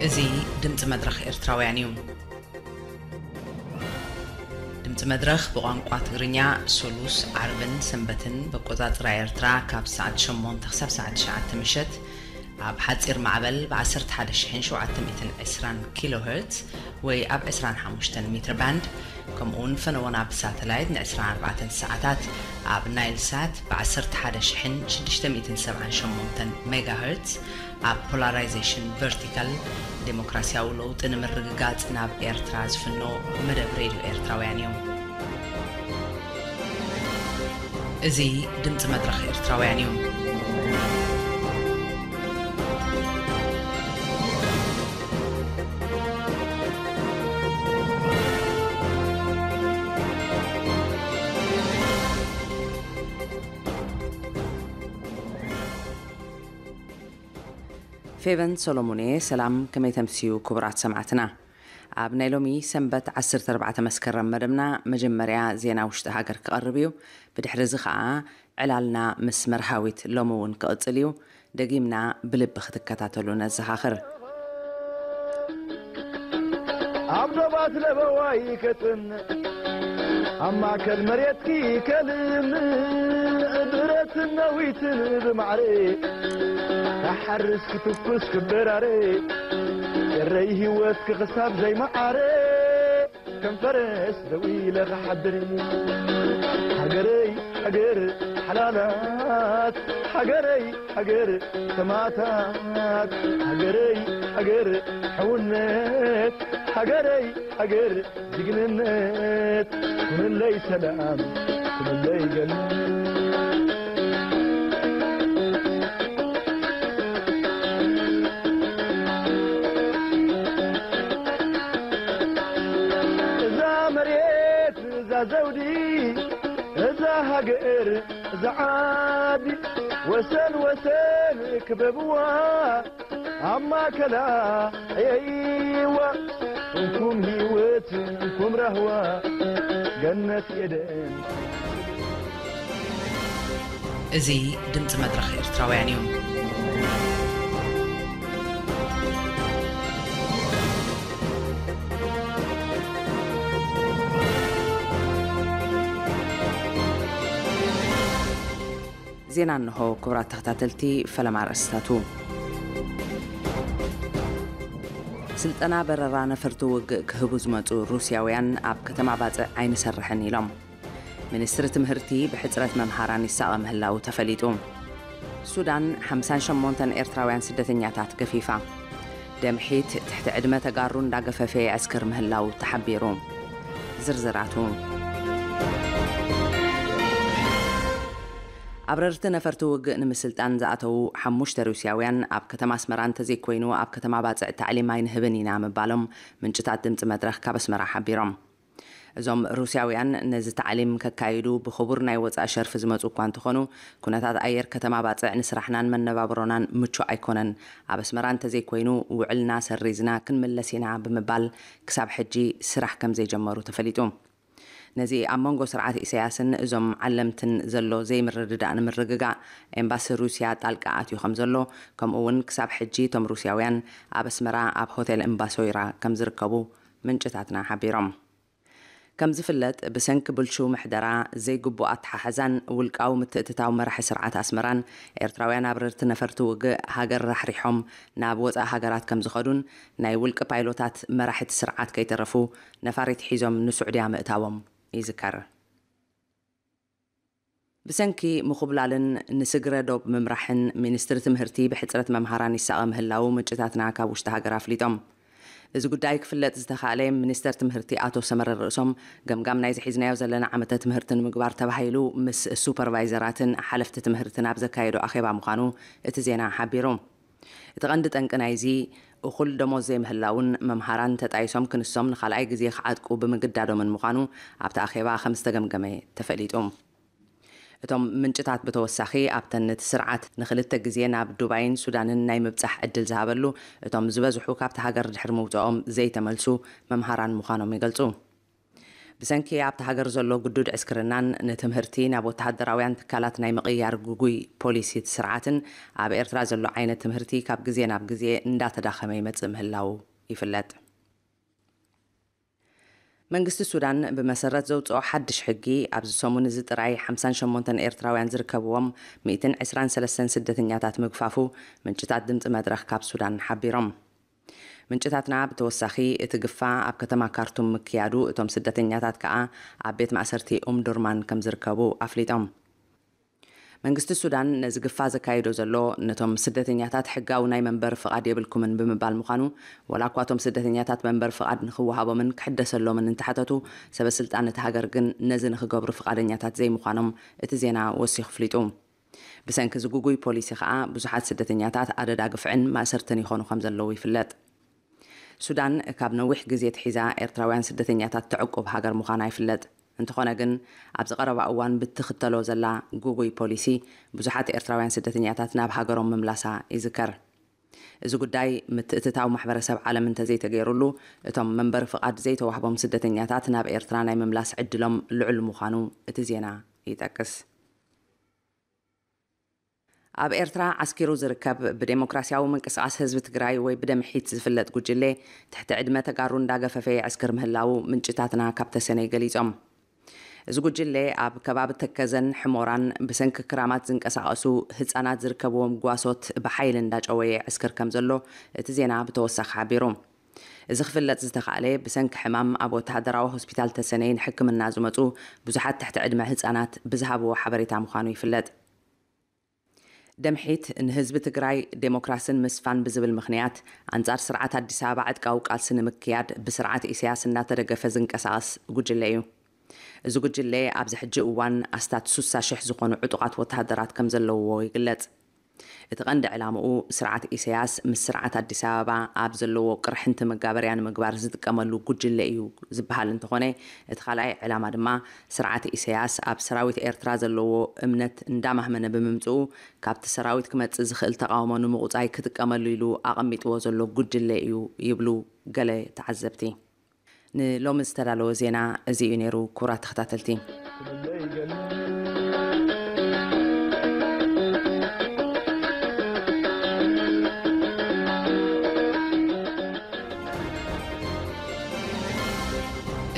እዚ ድምፂ መድረኽ ኤርትራውያን እዩ። ድምፂ መድረኽ ብቋንቋ ትግርኛ ሶሉስ፣ ዓርብን ሰንበትን ብኣቆፃፅራ ኤርትራ ካብ ሰዓት ሸሞንተ ክሳብ ሰዓት ትሽዓተ ምሸት ኣብ ሓፂር ማዕበል ብ ዓሰርተ ሓደ ሺሕን ሸውዓተ ሚእትን ዕስራን ኪሎ ሄርትዝ ወይ ኣብ ዕስራን ሓሙሽተን ሜትር ባንድ፣ ከምኡ እውን ፈነወና ብሳተላይት ን ዕስራን ኣርባዕተን ሰዓታት ኣብ ናይል ሳት ብ ዓሰርተ ሓደ ሺሕን ሽዱሽተ ሚእትን ሰብዓን ሸሞንተን ሜጋ ሄርትዝ ኣብ ፖላራይዜሽን ቨርቲካል፣ ዴሞክራሲያዊ ለውጢ ንምርግጋጽ ናብ ኤርትራ ዝፍኖ መደብ ሬድዮ ኤርትራውያን እዩ። እዚ ድምጺ መድረኽ ኤርትራውያን እዩ። ፌቨን ሰሎሞን እየ። ሰላም፣ ከመይ ተምስዩ ክቡራት ሰማዕትና? ኣብ ናይ ሎሚ ሰንበት ዓሰርተ ኣርባዕተ መስከረም መደብና መጀመርያ ዜና ውሽጢ ሃገር ክቐርብ እዩ። ብድሕሪ እዚ ኸኣ ዕላልና ምስ መርሃዊት ሎሚ እውን ክቕጽል እዩ። ደጊምና ብልቢ ክትከታተሉ ነዘኻኽር። ኣብ ዶባት ለበዋይ ከጽንዕ፣ ኣብ ማእከል መሬትኪ ከልምዕ፣ ብረትን ነዊትን ብማዕረ፣ ክሓርስ ክትኩስ ክበራረ፣ ኤረይ ህይወትኪ ክሳብ ዘይመዓረ፣ ከም ፈረስ ደው ኢለ ክሓድር። ሃገረይ ሃገር ሓላላት፣ ሃገረይ ሃገር ሰማእታት፣ ሃገረይ ሃገር ሕውነት፣ ሃገረይ ሃገር ጅግንነት፣ ኩንለይ ሰላም ኩንለይ ገነት። እዛ መሬት እዛ ዘውዲ እዛ ሃገር እዛ ዓዲ ወሰን ወሰን ክበብዋ ኣብ ማእከላ ዕየይዋ። እንኩም ህይወት እንኩም ራህዋ ገነት ኤደን። እዚ ድምጺ መድረኽ ኤርትራውያን እዩ። ዜና እንሆ። ክቡራት ተኸታተልቲ፣ ፈለማ ኣርእስታቱ። ስልጠና በረራ ነፈርቲ ውግእ ክህቡ ዝመጹ ሩስያውያን ኣብ ከተማ ባጽዕ ኣይንሰርሕን ኢሎም። ሚኒስትሪ ትምህርቲ ብሕጽረት መምሃራን ይሳቐ ምህላዉ ተፈሊጡ። ሱዳን ሓምሳን ሸሞንተን ኤርትራውያን ስደተኛታት ገፊፋ። ደምሒት ትሕቲ ዕድመ ተጋሩ እንዳገፈፈ ይዕስክር ምህላዉ ተሓቢሩ። ዝርዝራቱ። ኣብረርቲ ነፈርቲ ውግእ ንምስልጣን ዝኣተዉ ሓሙሽተ ሩስያውያን ኣብ ከተማ ኣስመራ እንተዘይኮይኑ ኣብ ከተማ ባጽዕ ታዕሊም ኣይንህብን ኢና ምባሎም ምንጭታት ድምጺ መድረኽ ካብ ኣስመራ ሓቢሮም። እዞም ሩስያውያን ነዚ ታዕሊም ከካይዱ ብኽቡር ናይ ወጻኢ ሸርፊ ዝመጹ እኳ እንተኾኑ፣ ኩነታት ኣየር ከተማ ባጽዕ ንስራሕናን መነባብሮናን ምቹእ ኣይኮነን። ኣብ ኣስመራ እንተዘይኮይኑ ውዕልና ሰሪዝና ክንምለስ ኢና ብምባል ክሳብ ሕጂ ስራሕ ከም ዘይጀመሩ ተፈሊጡ። ነዚ ኣብ መንጎ ስርዓት ኢሳያስን እዞም ዓለምትን ዘሎ ዘይምርድዳእ ንምርግጋእ ኤምባሲ ሩስያ ጣልቃ ኣትዩ ከም ዘሎ፣ ከምኡ እውን ክሳብ ሕጂ እቶም ሩስያውያን ኣብ ኣስመራ ኣብ ሆቴል እምባሶይራ ከም ዝርከቡ ምንጭታትና ሓቢሮም። ከም ዝፍለጥ፣ ብሰንኪ ብልሹው ምሕደራ፣ ዘይግቡእ ኣተሓሕዛን ውልቃዊ ምትእትታው መራሒ ስርዓት ኣስመራን፣ ኤርትራውያን ኣብረርቲ ነፈርቲ ውግእ ሃገር ራሕሪሖም ናብ ወጻኢ ሃገራት ከም ዝኸዱን፣ ናይ ውልቂ ፓይሎታት መራሕቲ ስርዓት ከይተረፉ ነፋሪት ሒዞም ንስዑድያ ምእታዎም ይዝከር። ብሰንኪ ምኹብላልን ንስግረ ዶብ ምምራሕን፣ ሚኒስትሪ ትምህርቲ ብሕጽረት መምሃራን ይሳቐ ምህላዉ ምንጭታትና ካብ ውሽጢ ሃገር ኣፍሊጦም። እዚ ጉዳይ ክፍለጥ ዝተኻእለ፣ ሚኒስተር ትምህርቲ ኣቶ ሰመረ ርእሶም፣ ገምጋም ናይዚ ሒዝናዮ ዘለና ዓመተ ትምህርቲ ንምግባር ተባሂሉ ምስ ሱፐርቫይዘራትን ሓለፍቲ ትምህርትን ኣብ ዘካየዶ ኣኼባ ምዃኑ እቲ ዜና ሓቢሩ። እቲ ቀንዲ ጠንቂ ናይዚ፣ እኹል ደሞዝ ዘይምህላውን መምሃራን ተጣይሶም ክንሶም ንኻልኣይ ግዜ ክዓጥቁ ብምግዳዶምን ምዃኑ ኣብቲ ኣኼባ ከም ዝተገምገመ ተፈሊጡ። እቶም ምንጭታት ብተወሳኺ፣ ኣብተን ነቲ ስርዓት ንኽልተ ግዜ ናብ ዱባይን ሱዳንን ናይ ምብጻሕ ዕድል ዝሃበሉ፣ እቶም ዝበዝሑ ካብቲ ሃገር ድሕሪ ምውጽኦም ዘይተመልሱ መምሃራን ምዃኖም ይገልጹ። ብሰንኪ ኣብቲ ሃገር ዘሎ ግዱድ ዕስክርናን ንትምህርቲ ናብ ወተሃደራውያን ትካላት ናይ ምቕያር ግጉይ ፖሊሲ እቲ ስርዓትን ኣብ ኤርትራ ዘሎ ዓይነት ትምህርቲ ካብ ግዜ ናብ ግዜ እንዳተዳኸመ ይመጽእ ምህላው ይፍለጥ። መንግስቲ ሱዳን ብመሰረት ዘውፅኦ ሓድሽ ሕጊ ኣብዚ ሰሙን እዚ ጥራይ ሓምሳን ሸሞንተን ኤርትራውያን ዝርከብዎም ሚእትን ዕስራን ሰለስተን ስደተኛታት ምግፋፉ ምንጭታት ድምፂ መድረኽ ካብ ሱዳን ሓቢሮም። ምንጭታትና ብተወሳኺ እቲ ግፋ ኣብ ከተማ ካርቱም ምክያዱ እቶም ስደተኛታት ከኣ ኣብ ቤት ማእሰርቲ ኡምዱርማን ከም ዝርከቡ ኣፍሊጦም። መንግስቲ ሱዳን ነዚ ግፋ ዘካይዶ ዘሎ ነቶም ስደተኛታት ሕጋዊ ናይ መንበሪ ፍቓድ የብልኩምን ብምባል ምዃኑ፣ ወላ እኳ እቶም ስደተኛታት መንበሪ ፍቓድ ንኽወሃቦምን ክሕደሰሎምን እንተሓተቱ፣ ሰበ ስልጣን እቲ ሃገር ግን ነዚ ንኽገብሩ ፍቓደኛታት ዘይምዃኖም እቲ ዜና ወሲኹ ኣፍሊጡ። ብሰንኪ እዚ ግጉይ ፖሊሲ ከኣ ብዙሓት ስደተኛታት ኣደዳ ግፍዕን ማእሰርትን ይኾኑ ከም ዘለዉ ይፍለጥ። ሱዳን ካብ ነዊሕ ግዜ ኣትሒዛ ኤርትራውያን ስደተኛታት ተዕቁብ ሃገር ምዃና ይፍለጥ። እንተኾነ ግን ኣብዚ ቀረባ እዋን ብትኽተሎ ዘላ ግጉይ ፖሊሲ ብዙሓት ኤርትራውያን ስደተኛታት ናብ ሃገሮም ምምላሳ ይዝከር። እዚ ጉዳይ ምትእትታው ማሕበረሰብ ዓለም እንተዘይተገይሩሉ እቶም መንበሪ ፍቓድ ዘይተዋህቦም ስደተኛታት ናብ ኤርትራ ናይ ምምላስ ዕድሎም ልዑል ምዃኑ እቲ ዜና ይጠቅስ። ኣብ ኤርትራ ዓስኪሩ ዝርከብ ብዴሞክራሲያዊ ምንቅስቃስ ህዝቢ ትግራይ ወይ ብደምሒት ዝፍለጥ ጉጅሌ ትሕቲ ዕድመ ተጋሩ እንዳገፈፈ የዕስክር ምህላዉ ምንጭታትና ካብ ተሰነይ ገሊጾም። እዚ ጉጅሌ ኣብ ከባቢ ተከዘን ሕሞራን ብሰንኪ ክራማት ዝንቀሳቐሱ ህጻናት ዝርከብዎም ጓሶት ብሓይሊ እንዳጨወየ የዕስክር ከም ዘሎ እቲ ዜና ብተወሳኺ ሓቢሩ። እዚ ክፍለጥ ዝተኻእለ ብሰንኪ ሕማም ኣብ ወተሃደራዊ ሆስፒታል ተሰነይ ንሕክምና ዝመጹ ብዙሓት ትሕቲ ዕድመ ህጻናት ብዝሃብዎ ሓበሬታ ምዃኑ ይፍለጥ። ደምሒት ንህዝቢ ትግራይ ዴሞክራስን ምስፋን ብዝብል ምኽንያት ኣንጻር ስርዓት ኣዲስ ኣበባ ዕጥቃዊ ቃልሲ ንምክያድ ብስርዓት ኢሳያስ እናተደገፈ ዝንቀሳቐስ ጉጅለ እዩ። እዚ ጉጅለ ኣብዚ ሕጂ እዋን ኣስታት ሱሳ ሽሕ ዝኾኑ ዕጡቓት ወተሃደራት ከም ዘለውዎ ይግለጽ። እቲ ቀንዲ ዕላምኡ ስርዓት ኢሳያስ ምስ ስርዓት ኣዲስ ኣበባ ኣብ ዘለዎ ቅርሕንቲ መጋበርያ ንምግባር ዝጥቀመሉ ጉጅለ እዩ ዝበሃል እንተኾነ፣ እቲ ካልኣይ ዕላማ ድማ ስርዓት ኢሳያስ ኣብ ሰራዊት ኤርትራ ዘለዎ እምነት እንዳማህመነ ብምምጽኡ፣ ካብቲ ሰራዊት ክመጽእ ዝኽእል ተቓውሞ ንምቑጻይ ክጥቀመሉ ኢሉ ኣቐሚጥዎ ዘሎ ጉጅለ እዩ ይብሉ ገለ ተዓዘብቲ። ንሎሚ ዝተዳለወ ዜና እዚ እዩ ነይሩ። ክቡራት ተኸታተልቲ፣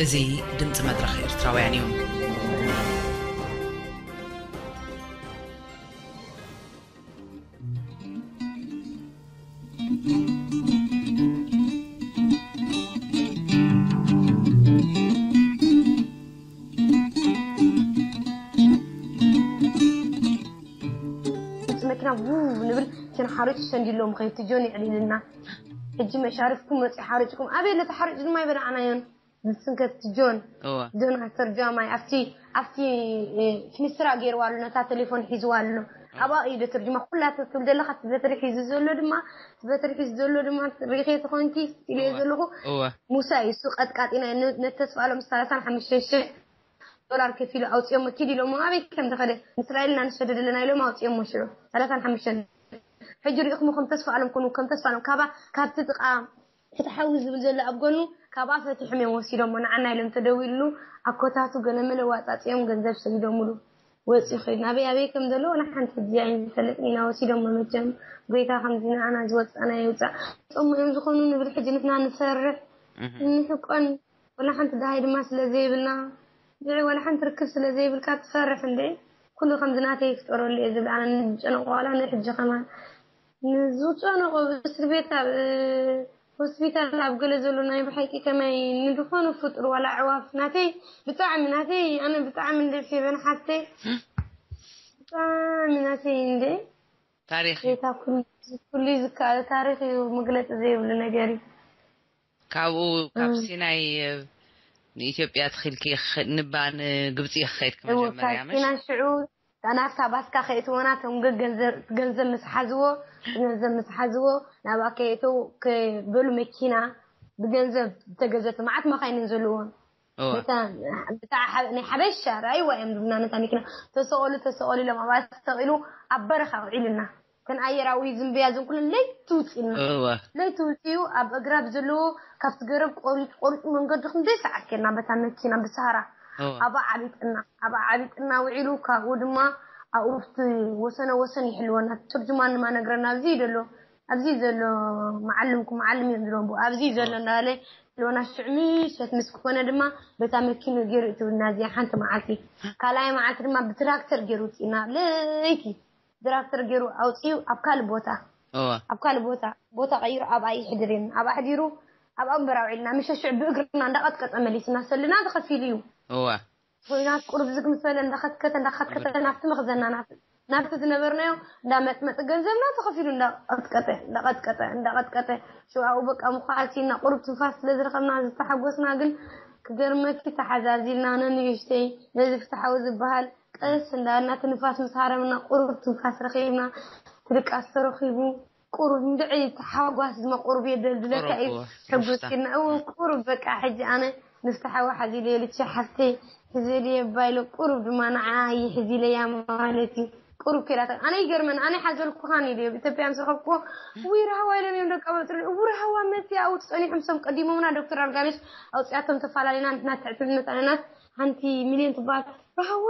እዚ ድምፂ መድረኽ ኤርትራውያን እዩ። መኪና ው ንብል፣ እቲ ሓሮጭ ሰንዲሎም ከይትጆን የዕሊልና። ሕጂ መሻርፍኩም መፂ ሓሮጭኩም ኣበይ ኣለቲ ሓሮጭ ድማ ይበላዕናዮን። ንስንከት ጆን፣ እወ። ጆን ኣስተር ጃማይ ኣብቲ ኣብቲ እ፣ ፊኒስትራ ገይርዋ ኣሎ፣ ነታ ቴሌፎን ሒዝዋ ኣሎ። ኣብኣ እዩ ደተርጅማ ኩላ ትብል ዘለኻ። እቲ በትሪ ሒዙ ዘሎ ድማ እቲ በትሪ ሒዙ ዘሎ ድማ ሪኸ ተኾንኪ ኢለ እወ። ዘለኹ። እወ። ሙሳ እዩ እሱ ቀጥቃጢና ነ- ነተስፋ ኣሎም ሰላሳን ሓሙሽተ ሽሕ ዶላር ከፊሉ ኣውፅኦሞ ኪድ ኢሎሞ ኣበይ ከም ዝኸደ ንእስራኤል እና ንሰደደለና ኢሎም ኣውፅኦሞ ሽዑ ሰላሳን ሓሙሽተ። ሕጂ ሪእኹሞ ከም ተስፋ ኣሎም ኩኑ ከም ተስፋ ኣሎም ካባ ካብቲ ጥቃ እቲ ሓዊ ዝብል ዘሎ ኣብ ጎኑ ካብኣ ፈቲሖም እዮም ወሲዶሞ። ንዓና ኢሎም ተደዊሉ ኣኮታቱ ገለመለ ዋጻጽዮም ገንዘብ ሰዲዶምሉ ወጺኡ ኸይዱ። ናበይ ኣበይ ከም ዘሎ ወላ ሓንቲ እዚኣ እዩ ዝፈልጥ ኢና ወሲዶሞ። መቸም ጎይታ ከምዚ ንዓና ዝወጻና ይውጻእ። ጾሙ እዮም ዝኾኑ ንብል ሕጂ ንሕና ንፈርሕ እህ። ንሕቆን ወላ ሓንቲ ደሃይ ድማ ስለ ዘይብልና ብዕ ወላ ሓንቲ ርክብ ስለ ዘይብልካ ትፈርሕ እንዴ። ኩሉ ከምዚ ናተይ ይፍጠረሉ እየ ዝብል ኣነ ንዝጨነቆ ዋላ ንሕጂ ከማን ንዝጨነቆ እስር ቤት ኣብ ሆስፒታል ኣብ ገለ ዘሎ ናይ ብሓቂ ከመይ ንድኾነ ፍጡር ዋላ ኣዕዋፍ ናተይ ብጣዕሚ ናተይ ኣነ ብጣዕሚ እንድሕር ፌቨን ሓፍተይ ብጣዕሚ ናተይ እንደ ታሪኽ እዩ። ጌታ ኩሉ ኩሉ እዩ ዝከኣል ታሪኽ እዩ መግለፂ ዘይብሉ ነገር እዩ። ካብኡ ካብ እም። ሲናይ ንኢትዮጵያ ትኺልኪ ኽ- ንባ ንግብፂ ክኸይድ እዎ፣ ከመጀመርያ ካብ ምሽ ሲናይ ሽዑ ናብታ ባስካ ከእትወና እቶም ገ- ገንዘብ ገንዘብ ምስ ሓዝዎ ገንዘብ ምስ ሓዝዎ ናብኣ ከየእተው ከበሉ መኪና ብገንዘብ ዝተገዘተ መዓት መካይንን ዘለዎም እወ። ነታ ብታ ሓ- ናይ ሓበሻ ራእይዋ እዮም ዝብና ነታ መኪና ተሰቀሉ ተሰቀሉ ኢሎም ኣብኣ ተሰቂሉ ኣብ በረኻ ውዒሉና ከን ኣየራዊ ዝንበያ ዘንኩለን ለይቲ ውፅእና እወ ለይቲ ውፅኡ ኣብ እግራ ብዘለዎ ካብቲ ገረብ ቆሪጡ ቆሪጡ መንገዲ ክንደይ ሰዓት ኬድና በታ መኪና ብሳራ እወ ኣብኣ ዓቢጥና ኣብኣ ዓቢጥና ውዒሉ ካብኡ ድማ ኣብኡ ኣብቲ ወሰነ ወሰን ይሕልወና ትርጅማን ድማ ነግረና ኣብዚ እዩ ዘሎ ኣብዚ እዩ ዘሎ መዓልምኩም መዓልም እዮም ዝለዎም ኣብዚ እዩ ዘሎ እንዳለ ይሕልወና ሽዕ ምሸት ምስ ኮነ ድማ በታ መኪኑ ገይሩ እትብልና እዚኣ ሓንቲ መዓልቲ ካልኣይ መዓልቲ ድማ ብትራክተር ገይሩ ውፅእና ለይቲ ትራክተር ገይሩ ኣውፅኡ ኣብ ካልእ ቦታ እወ ኣብ ካልእ ቦታ ቦታ ቀይሩ ኣብኣ ይሕድር የለን ኣብኣ ሕዲሩ ኣብኣ እምበር ኣውዒልና ምሸ ሽዕ ብእግርና እንዳቐጥቀጠ መሊስና ሰልና ተኸፊሉ እዩ እወ ኮይናት ቁሩብ ዝግ ምስ በለ እንዳኸትከተ እንዳኸትከተ ናብቲ መኽዘና ናብቲ ናብቲ ዝነበርናዮ እንዳመጥመጠ ገንዘብና ተኸፊሉ እንዳቐጥቀጠ እንዳቐጥቀጠ እንዳቐጥቀጠ ሽውኣኡ በቃ ምዃልቲ እና ቁሩብ ትንፋስ ስለ ዝረኸብና ዝተሓጎስና ግን ክገርመኪ ተሓዛዚልና ነንእሽተይ ነዚ ፍትሓዊ ዝበሃል ቀስ እንዳበልና ትንፋስ ምስ ሃረምና ቁሩብ ትንፋስ ረኺብና ትድቃስ ተረኺቡ ቁሩብ እንድዒ ተሓጓስ ድማ ቁሩብ የደልድለካ እዩ ቁሩብ፣ ሕጉስ ምፍታሕ። ኢልና እው ቁሩብ በቃ ሕጂ ኣነ ንፍትሓዊ ሓዚለ ልቼ ሓፍተይ ሕዘልየ ባይሎ ቁሩብ ድማ ንዓ ይሕዚለያ ማለት እዩ ቁሩብ ከይዳተ ኣነ ይገርመን ኣነ ሓዘልኩኻን ኢሉ ኢትዮጵያ ምስ ረኸብኩዎ ውይ ረሃዋ ኢሎም እዮም ደቂ ኣባፅሩ እው ረሃዋ መፅያ ኣብኡ ፀኒሖም ሶም ቀዲሞምና ዶክተር ኣርጋኒስ ኣውፅያቶም ተፈላለና ንሕና ትሕትነት ኣለናት ሓንቲ ሚልዮን ትበሃል ረሃዋ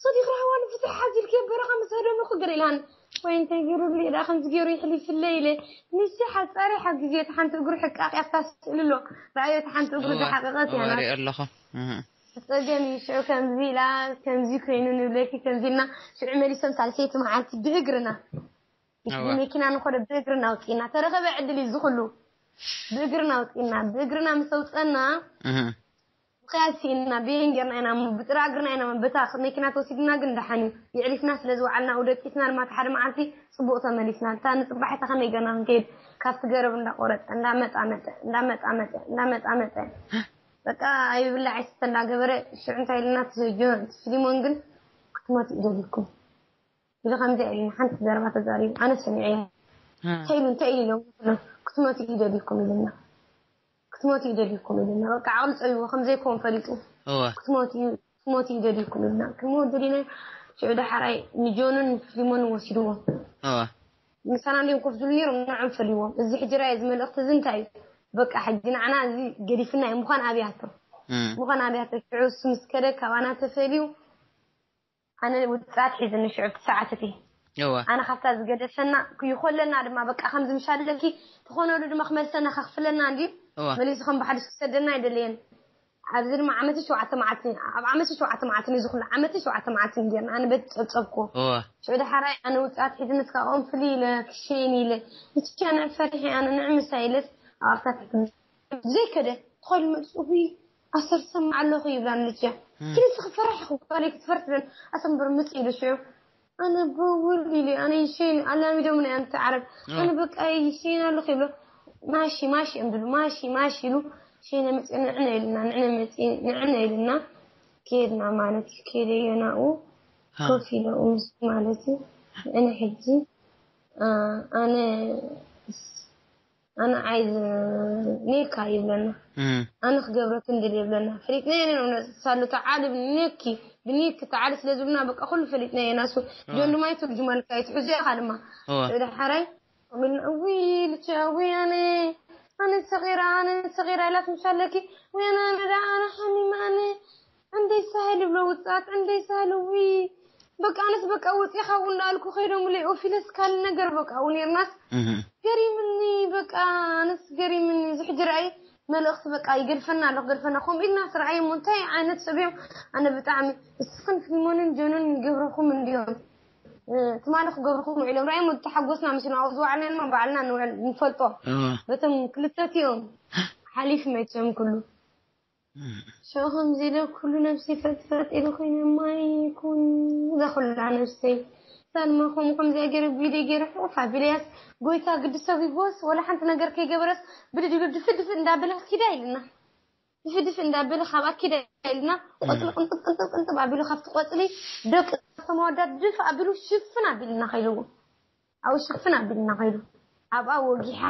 ሰዲቕ ረሃዋ ንፍትሒ ሓዚልክዮ በረኻ ምስ ሃደሙ ክገር ኢላን ወይ እንታይ ገይሩሉ ኢላ ከምዚ ገይሩ ይሕሊፍለይ ኢለ ንሲ ሓፃሪ ሓጊዜ እቲ ሓንቲ እግሩ ሕቃቕ ያፍታ ስእሊ ኣሎ ረኣዮ እቲ ሓንቲ እግሩ ዝሓቀቐት እያ ናት ሪኦ ኣለኹ እህ። ጸገም እዩ ሽዑ ከምዚ ኢላ ከምዚ ኮይኑ ንብለኪ ከምዚ ኢልና ሽዑ መሊሶም ሳልሰይቲ መዓልቲ ብእግርና እዋ። ብመኪና ንኾደ ብእግርና ኣውፂና ተረኸበ ዕድል እዩ ዝኽሉ ብእግርና ኣውፂና ብእግርና ምስ ኣውፀና እህ። ብኸያድ ስኢንና ብየን ጌርና ኢና እሞ ብጥራ እግርና ኢና እሞ በታ መኪና ተወሲድና ግን ደሓን እዩ የዕሊፍና ስለ ዝወዓልና ውደቂትና ድማ እቲ ሓደ መዓልቲ ፅቡቕ ተመሊስና እታ ንፅባሒታ ከመይ ጌርና ክንከይድ ካብቲ ገረብ እንዳቆረፀ እንዳመጣመጠ እንዳመጣመጠ እንዳመጣመጠ በቃ ይብላዕ ይስተ እንዳገበረ ሽዑ እንታይ ኢልና ፊሊሞን ግን ክትሞት ይደልኩም ኢሉ ከምዚ ኢልና ሓንቲ ዘረባ ተዛሪቡ ኣነ ሰሚዐ እንታይ ኢሉ እንታይ ኢሉ ኢሎም ክትሞት ይደልኩም ኢልና ክትሞት ይደልኩም ኢልና በቃ ዓቕሊ ፀቢዎ ከምዘይከውን ፈሊጡ እወ ክትሞት እዩ ክትሞት ይደልኩም ኢልና ክንሞት ደሊና ሽዑ ዳሓራይ ንጆንን ፊሊሞንን ወሲድዎም እወ ምሳና እንዲዮም ኮፍ ዝብሉ ነይሮም ንዖም ፈሊዎም እዚ ሕጂ ራይ እዚ መልእኽቲ እዚ እንታይ እዩ በቃ ሕጂ ንዓና እዚ ገዲፍና እዩ ምዃን ኣብያቶ እም። ምዃን ኣብያቶ ሽዑ እሱ ምስ ከደ ካባና ተፈልዩ ኣነ ውፅኣት ሒዝኒ ሽዑ እቲ ሰዓት እቲ እወ ኣነ ካብታ ዝገደፈና ይኮለና ድማ በቃ ከምዚ ምሻለኪ ትኾነሉ ድማ ክመልሰና ከኽፍለና እንዲ እወ መሊሱ ከም ብሓድሽ ክሰደና ኣይደለየን ኣብዚ ድማ ዓመት ሸውዓተ መዓልቲ ኣብ ዓመት ሸውዓተ መዓልቲ ንዚ ኩሉ ዓመት ሸውዓተ መዓልቲ ንጌርና ኣነ በት ፀብፀብኩ እወ ሽዑ ዳሓራይ ኣነ ውፅኣት ሒዝኒ እስካኦም ፍልይ ኢለ ክሸይን ኢለ ንትቻ ንዕ ፈሪሐ ኣነ ንዕ ምሳ ኢለስ ኣብኣፍታት ዘይከደ ትኸሉ መፅኡ ኣሰር ሰማዕ ኣለኹ ይብላን ልጅ እም። ግን ንስኺ ፈራሕ ኢኹ ጓለይ ክትፈርት ብለን ኣሰንበር ምፅ ኢሉ ሽዑ ኣነ በውል ኢሉ ኣነ ይሸይን ኣላሚዶም ናይ ኣንቲ ዓረብ እም። ኣነ በቃ ይሸይን ኣለኹ ይብሎ ማሺ ማሺ እዮም ዝብሉ ማሺ ማሺ ኢሉ ሸይነ መፅኡ ንዕነ ኢልና ንዕነ መፂ ንዕነ ኢልና ከየድና ማለት እዩ ከየደዮ ናብኡ ሃ። ኮፍ ኢለ ምስ ማለት እዩ ንዕነ ሕጂ ኣ፣ ኣነ ኣነ ዓይዝ ኔካ ይብለና እም። ኣነ ክገብረክን ድል ይብለና ፈሊጥናዮ ነይሮም ነሳሉ ተዓሊ ብኔኪ ብኔኪ ተዓሊ ስለ ዝብልና በቃ ኩሉ ፈሊጥናዮ ናሱ ጆን ድማ ይትርጅመልካ ይትሕዙ ኢኻ ድማ እወ። ዳሓራይ እዊ ልቻ እዊ ኣነ ኣነ ሰቂራ ኣነ ሰቂራ ኢላት ምሻለኪ ወይ ኣነ ኣነ ዳ ኣነ ሓሚማ ኣነ ዕንደይ ሳህል ይብሎ ውፅኣት ዕንደይ ሳህል እዊ በቃ ኣነስ በቃ ውፂ ካብኡ እንዳልኩ ከይዶምለይ ኦፊለስ ካልእ ነገር በቃ ኣብኡ ነርናስ እህ። ገሪምኒ በቃ ኣነስ ገሪምኒ እዚ ሕጂ ረኣይ መልእኽቲ በቃ ይገድፈና ኣሎ ክገድፈና ከምኡ ኢልና ስርዓይ እሞ እንታይ ዓይነት ሰብ እዮም ኣነ ብጣዕሚ እስኽን ፊልሞንን ጆንን ይገብረኹም እንዲዮም እ፣ ትማሊ ክገብርኹም ውዒሎም ራእዮም ተሓጎስና ምስና ኣብ ዝወዓልና ድማ ባዕልና ንውዕል ንፈልጦ እወ። በቶም ክልተቲኦም ሓሊፍ መቸም ኩሉ ሽዑ ከምዚ ኢለ ኩሉ ነብሲ ፈጥፈጥ ኢሉ ኮይነ ማይ ኩን ዘኹላ ነብሰይ ሳልማ ከምኡ ከምዚኣ ገይረ ብኢደይ ገይረ ሕቑፍ ኣቢለያስ ጎይታ ግዲ ሰብ ይጎስ ወላ ሓንቲ ነገር ከይገበረስ ብድድ ኢሉ ድፍድፍ እንዳበለ ኪዳ ኢልና ድፍድፍ እንዳበለ ካብኣ ኪዳ ኢልና ቆፅሊ ቅንጥብ ቅንጥብ ቅንጥብ ኣቢሉ ካብቲ ቆፅሊ ደቂ ካብቶም ኣወዳት ድፍ ኣቢሉ ሽፍን ኣቢልና ከይድዎ ኣብኡ ሽፍን ኣቢልና ከይዱ ኣብኣ ወጊሓ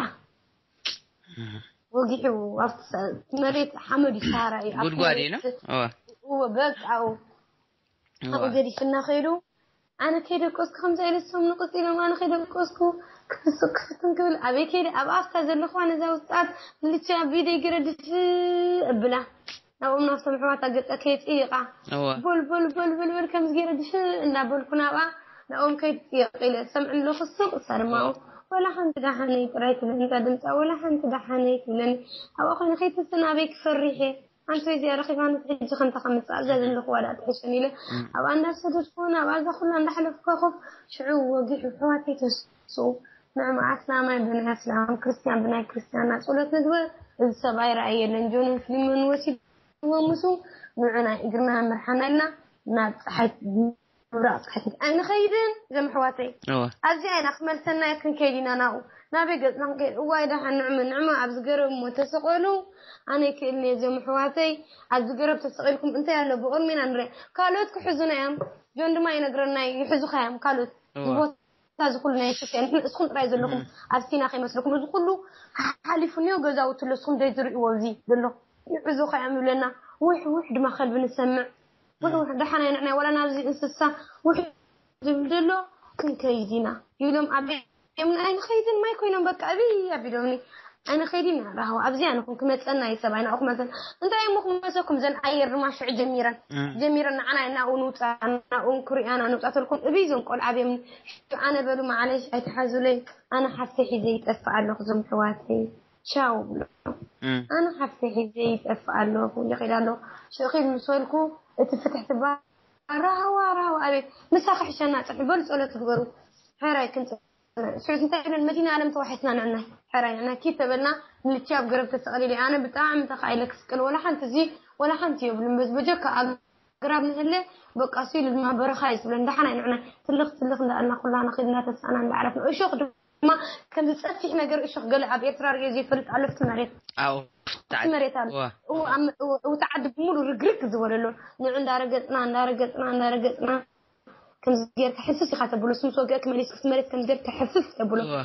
ወጊሑ ኣብቲ ሰ- መሬት ሓመድ እዩ ሰሃራ እዩ ኣብቲ ጉድጓድ እዩ መሬት እወ እወ በቃ ኣብኡ ኣብኡ ገዲፍና ከይዱ ኣነ ከይደቀስኩ ከምዚ ኢለ፣ እሶም ንቕጽ ኢሎም፣ ኣነ ከይደቀስኩ ክፍስቕ ክፍትን ክብል፣ ኣበይ ከይደ፣ ኣብ ኣፍታ ዘለኹዋ ነዛ ውስጣት ልቻ ቪድዮ ገይረ ድፍ እብላ። ናብኦም ናብቶም ኣሕዋታ ገጸ ከይጽይቓ። እወ። ቦል ቦል ቦል ቦል ቦል ከምዚ ገይረ ድፍ እንዳበልኩ ናብኣ፣ ናብኦም ከይጽይቕ ኢለ ሰምዕ ኣለኹ። ሱቕ እሳ ድማ፣ ወላ ሓንቲ ደሓነይ ጥራይ ትብለኒ፣ እዛ ድምጻ፣ ወላ ሓንቲ ደሓነይ ትብለኒ። ኣብኣ ኮይነ ከይትስን ኣበይ ክፈሪሕ እየ። ኣንተ እዚኣ ረኺባ፣ ነቲ ሕጂ ከምታ ከምጽኣ እዛ ዘለኹዋ ደኣ ትሕሸኒ ኢለ፣ ኣብኣ እንዳሰደድኩ፣ ናብኣ እዛ ኩላ እንዳሓለፍኩ ኮፍ፣ ሽዑ ወጊሑ ኣሕዋተይ ተስኡ። ንዕማ ኣስላማይ ብናይ ኣስላም፣ ክርስትያን ብናይ ክርስትያንና ጸሎት ንግበር። እዚ ሰብኣይ ረኣይ የለን፣ ጆንን ፊልሞን ወሲድዎ፣ ምስ ንዑ ናይ እግርና ምርሓና ኢልና ናብ ጸሓይ ምብራቕ ጸሓይ ኣይንኸይድን። እዞም ኣሕዋተይ፣ እወ። ኣብዚኣ ኢና ክመልሰና ክንከይድ ኢና ናብኡ። ናበይ ገጽና ክንከይድ? እዋይ ደሓን ንዕመ፣ ንዕመ ኣብዚ ገረብ እሞ ተሰቐሉ። ኣነ ይክእልኒ እዞም ኣሕዋተይ፣ ኣብዚ ገረብ ተሰቒልኩም እንታይ ኣሎ ብቕድሚና ንርኢ። ካልኦት ክሕዙና እዮም። ጆን ድማ ይነግረና እዩ፣ ይሕዙኻ እዮም ካልኦት። እወ። እዚ ቦታ እዚ ኩሉ ናይ ኢትዮጵያ፣ ንሕና እስኹም ጥራይ ዘለኹም ኣብ ሲና ከይመስለኩም። እዚ ኩሉ ሓሊፉ እኒኦ ገዛውቲ ኣሎ፣ እስኹም ዘይትርእይዎ ኣብዚ ዘሎ። ይሕዙኻ እዮም ይብለና። ውሕ ውሕ ድማ ከልቢ ንሰምዕ። ውሕ ውሕ ደሓን ኣይንዕናይ፣ ዋላ ናብዚ እንስሳ ውሕ ዝብል ዘሎ ክንከይድ ኢና ይብሎም። ኣብ የምን ኣይንኸይድን፣ ማይ ኮይኖም በቃ እብይ ኣቢሎምኒ። ኣይንኸይድን ኢና ራህዋ፣ ኣብዚኣ ንኹን ክመጸና እዩ ሰብኣይ ናብኡ ክመልሰን። እንታይ እሞ ክመሰኩም፣ ዘን ኣየር ድማ ሽዑ ጀሚረን። እም። ጀሚረን ንዓና ናብኡ ንውጻ፣ ናብኡ ክሪኣና ንውጻ ተልኩም፣ እብይ እዞም ቆልዓ ኣብዮም ሽዑ ኣነ በሉ፣ ማዓለሽ ኣይትሓዙለይ፣ ኣነ ሓፍተይ ሒዘ ይጠፍእ ኣለኹ፣ እዞም ኣሕዋተይ ቻው ብሎ። እም። ኣነ ሓፍተይ ሒዘ ይጠፍእ ኣለኹ፣ ይኸይድ ኣለኹ። ሽዑ ኺድ ምስ በልኩ፣ እቲ ፍትሕ ትበሃል ራህዋ፣ ራህዋ፣ ኣቤት፣ ምሳኺ ሕሸና ጽንሒ፣ በሉ ጸሎት ግበሩ። ሕራይ ክንጽ-፣ ሽዑ እንታይ ኢለን፣ መዲና ኣለም ተዋሒስና ንዕና። ሕራይ ንዕና ኪድ ተበልና፣ ንልቺ ኣብ ገረብ ተሰቐሊለ። ኣነ ብጣዕሚ ተኻኢለ ክስቀል፣ ወላ ሓንቲ እዚ፣ ወላ ሓንቲ የብሉን። በዚ በጀካ ኣግራብ ንህለ፣ በቃ፣ እሱ ኢሉ ድማ በረኻ እዩ ዝብለን። ደሓን ኣይንዕና። ትልኽ ትልኽ እንዳኣልና፣ ኩላና ኺድ እንዳተሳእና እንዳዓረፍና። እሾኽ ድማ፣ ከምዚ ጸፊሕ ነገር እሾኽ፣ ገለ ኣብ ኤርትራ ርእዮ ዘይፈልጥ ኣሎ፣ ኣብቲ መሬት። ኣዎ። ኣብቲ መሬት ኣሎ። እወ። እው፣ ኣብ፣ እው፣ እው፣ እቲ ዓዲ ብምሉእ ርግርግ ዝበለሎ። ንዑ እንዳረገጽና፣ እንዳረገጽና፣ እንዳረገጽና። ከምዚ ጌርካ ሕፍስ ኢኻ ተብሎ፣ ስምስ ወገእክ መሊስክ መሬት ከምዚ ጌርካ ሕፍስ ተብሎ። እወ።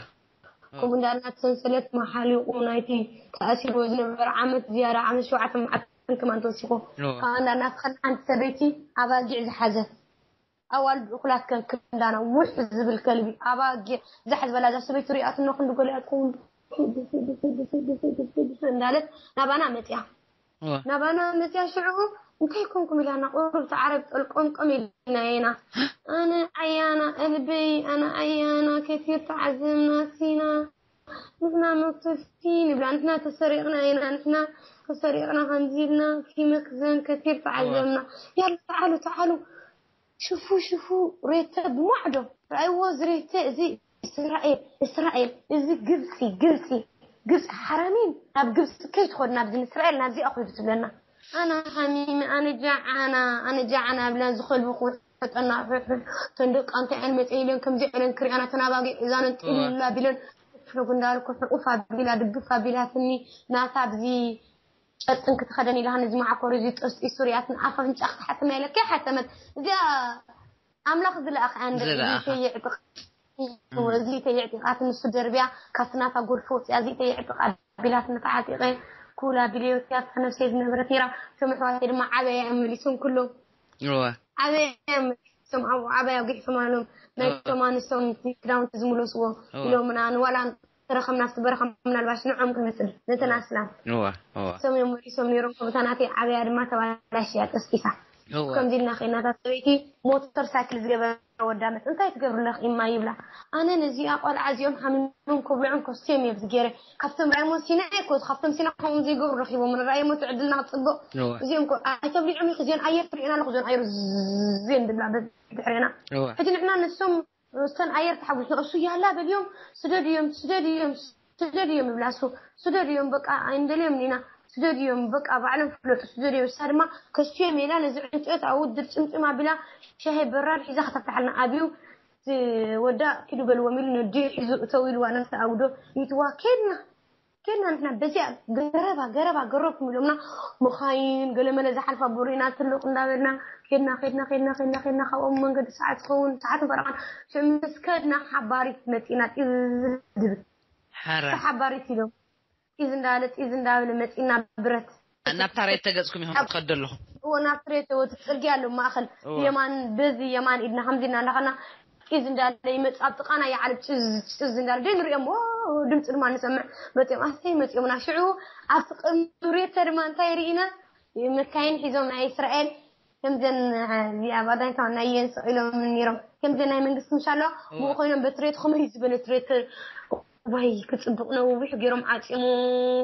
ከምኡ እንዳልና እቲ ሰንሰለት መሓሊቑ ናይቲ ተኣሲርዎ ዝነበረ ዓመት ዝያዳ ዓመት ሸውዓተ መዓልትን ከማን ተወሲኹ። እወ። ካብ እንዳናፍኸን ሓንቲ ሰበይቲ ኣባጊዕ ዝሓዘት ኣዋልድ እኹላት ከም ክንዳና ውሕ ዝብል ከልቢ ኣባጊዕ ዛሕ ዝበላ እዛ ሰበይቲ ሪኣትኖ ክንዲ ገሊኣ ትኸውን እንዳለት ናባና መጽያ። እወ። ናባና መጽያ ሽዑ እንታይ ኮንኩም ኢላና ቁሩብ ተዓረብ ጠልቆምቆም ኢልና ኢና። ኣነ ዓያና እልበይ፣ ኣነ ዓያና ከቲር ተዓዘብና ሲና። ንሕና መክተፍቲ ንብላ፣ ንሕና ተሰሪቕና ኢና፣ ንሕና ተሰሪቕና ከምዚ ኢልና፣ ኪመክዘን ከቲር ተዓዘብና። ያላ ተዓሉ፣ ተዓሉ። ሽፉ፣ ሽፉ፣ ሬተ ብማዕዶ። ረኣይዎ፣ እዚ ሬተ፣ እዚ እስራኤል፣ እስራኤል፣ እዚ ግብጺ፣ ግብጺ፣ ግብጺ ሓራሚን፣ ናብ ግብጺ ከይትኸዱ፣ ናብዚ ንእስራኤል፣ ናብዚ ኣኹ ትብለና። ኣነ ሓሚመ፣ ኣነ ጃዓና፣ ኣነ ጃዓና ብለን ዝኸልቡ ክውሕጠና፣ ሕሕሕ፣ ተን ደቂ ኣንታይ እየን መጸ ኢለን፣ ከምዚ ኢለን ክሪኣና፣ ተን ኣባጊዕ እዛነን ጢል ኣቢለን፣ ሕጉ እንዳበልኩ፣ ሕቑፍ ኣቢላ፣ ድግፍ ኣቢላትኒ፣ ናታ ኣብዚ ጨርቅን ክትኸደን ኢላ፣ ነዚ መዓኮር እዚ ጠስጢሱ ሪኣትን፣ ኣፍ ኣፍንጫ ክትሓትም ኢለ፣ ከይሓተመት፣ እዚኣ ኣምላኽ ዝለኣኸ እያ፣ እንደ ዝለኣኸ። እዚ ከየዕጥቕ፣ እዚ ከየዕጢቓት፣ ንሱ ደርብያ፣ ካብቲ ናታ ጎልፎ ወፂኣ፣ እዚ ከየዕጥቕ ኣቢላት፣ ንተዓጢቐ፣ ኩላ ቢልዮትያ፣ ኣብታ ነፍሰይ ዝነበረት ነይራ፣ እቶም ኣሕዋተይ ድማ ዓበያ እዮም መሊሶም፣ ኩሎም እወ። ዓበያ እዮም መሊሶም፣ ኣብኡ ዓበያ ጉሒፎም ኣሎም፣ ናይ እወ። እቶም ኣንስቶም ክዳውንቲ ዝምለስዎ እወ። ኢሎምና፣ ንዋላ ተረኸብና፣ እስቲ በረኻ ምናልባሽ ንዖም ክንመስል፣ ነተን ኣስላም። እወ፣ እወ። እሶም እዮም መሊሶም ነይሮም፣ ከምታ ናተይ ዓበያ ድማ ተባላሽያ፣ ጠስጢሳ። እወ። ከምዚ ኢልና ኸይድና፣ እታ ሰበይቲ ሞተር ሳይክል ዝገበረ ወዳ መጽ-፣ "እንታይ ትገብሪ ኣለኺ እማ?" ይብላ። ኣነ ነዚኣ ቆልዓ እዚኦም ሓሚሞም ከብልዖም ከስትዮም እየ ኣብዚ ገይረ። ካብቶም ራእዮሞ ሲና እኮ፣ ካብቶም ሲና ከምኡ ዘይገብሩ ረኺቦም፣ ንራእዮሞ እቲ ዕድልና ክጽብቕ። እወ። እዚኦም እኮ ኣይተብሊዖም ኢኺ፣ እዚኦም ኣየር ትርእየን ኣለኹ፣ እዚኦም ኣይርዜን ዝብላ በድሕሬና። እወ። ሕጂ ንሕና ንሶም እስተን ኣየር ተሓጒስና፣ እሱ ያላ በልዮም፣ ስደድዮም፣ ስደድዮም፣ ስደድዮም ይብላ። እሱ ስደድዮም፣ በቃ ኣይንደልዮም ኢና፣ ስደድዮም፣ በቃ ባዕሎም ፍለጡ፣ ስደድዮም። እሳ ድማ ከስትዮም ኢላ ነዚ ዕንጨት ኣብኡ ድርጭምጭም ኣቢላ ሻሂ በራድ ሒዛ ከተፍልሓልና። ኣብዩ እቲ ወዳ ኪዱ በልዎም ኢሉ ነዲኡ ሒዙ እተው ኢልዋ፣ ነፍቲ ኣውዶ ይትዋ። ከድና፣ ከድና ንሕና በዚኣ ገረባ፣ ገረባ ገረብኩም ኢሎምና፣ መኻይን ገለ መለ ዝሓልፋ ቦሪና ትልቕ እንዳበልና ከድና፣ ከድና፣ ከድና፣ ከድና፣ ከድና፣ ካብኦም መንገዲ ሰዓት ዝኸውን፣ ሰዓትን ፈረቓን። ሽዑ ምስ ከድና ሓባሪት መጺና ጢዝ ድብል። ሓራ። እታ ሓባሪት ኢሎም ጢዝ እንዳበለ፣ ጢዝ እንዳበለ መጺና ብረት። ናብታ ሬት ተገጽኩም ኢኹም ትኸዱ ኣለኹም። እዎ ናብ ትሬት እዎ እቲ ጽርግያ ኣሎ ማእኸል እዎ። የማን በዚ የማን ኢድና ከምዚ ኢልና እንዳኸና ጭዝ እንዳለ ይመጽእ ኣብ ጥቓና ይዓርብ ጭዝ ጭዝ እንዳለ ደይ ንሪኦም ድምፂ ድማ ንሰምዕ መፂኦም ኣሰይ መፂኦምና ሽዑ ኣብቲ ቅድሚ ሬተ ድማ እንታይ ርኢና መካይን ሒዞም ናይ እስራኤል ከምዘን እዚኣ ባዳንካ ናይ የን ስቕ ኢሎም ነይሮም ከምዘን ናይ መንግስቲ ምሻ ኣለዋ ብኡ ኮይኖም በትሬት ከመይ ዝበለ ትሬት ዋይ ክፅብቕ ነዊሕ ገይሮም ዓፂሙ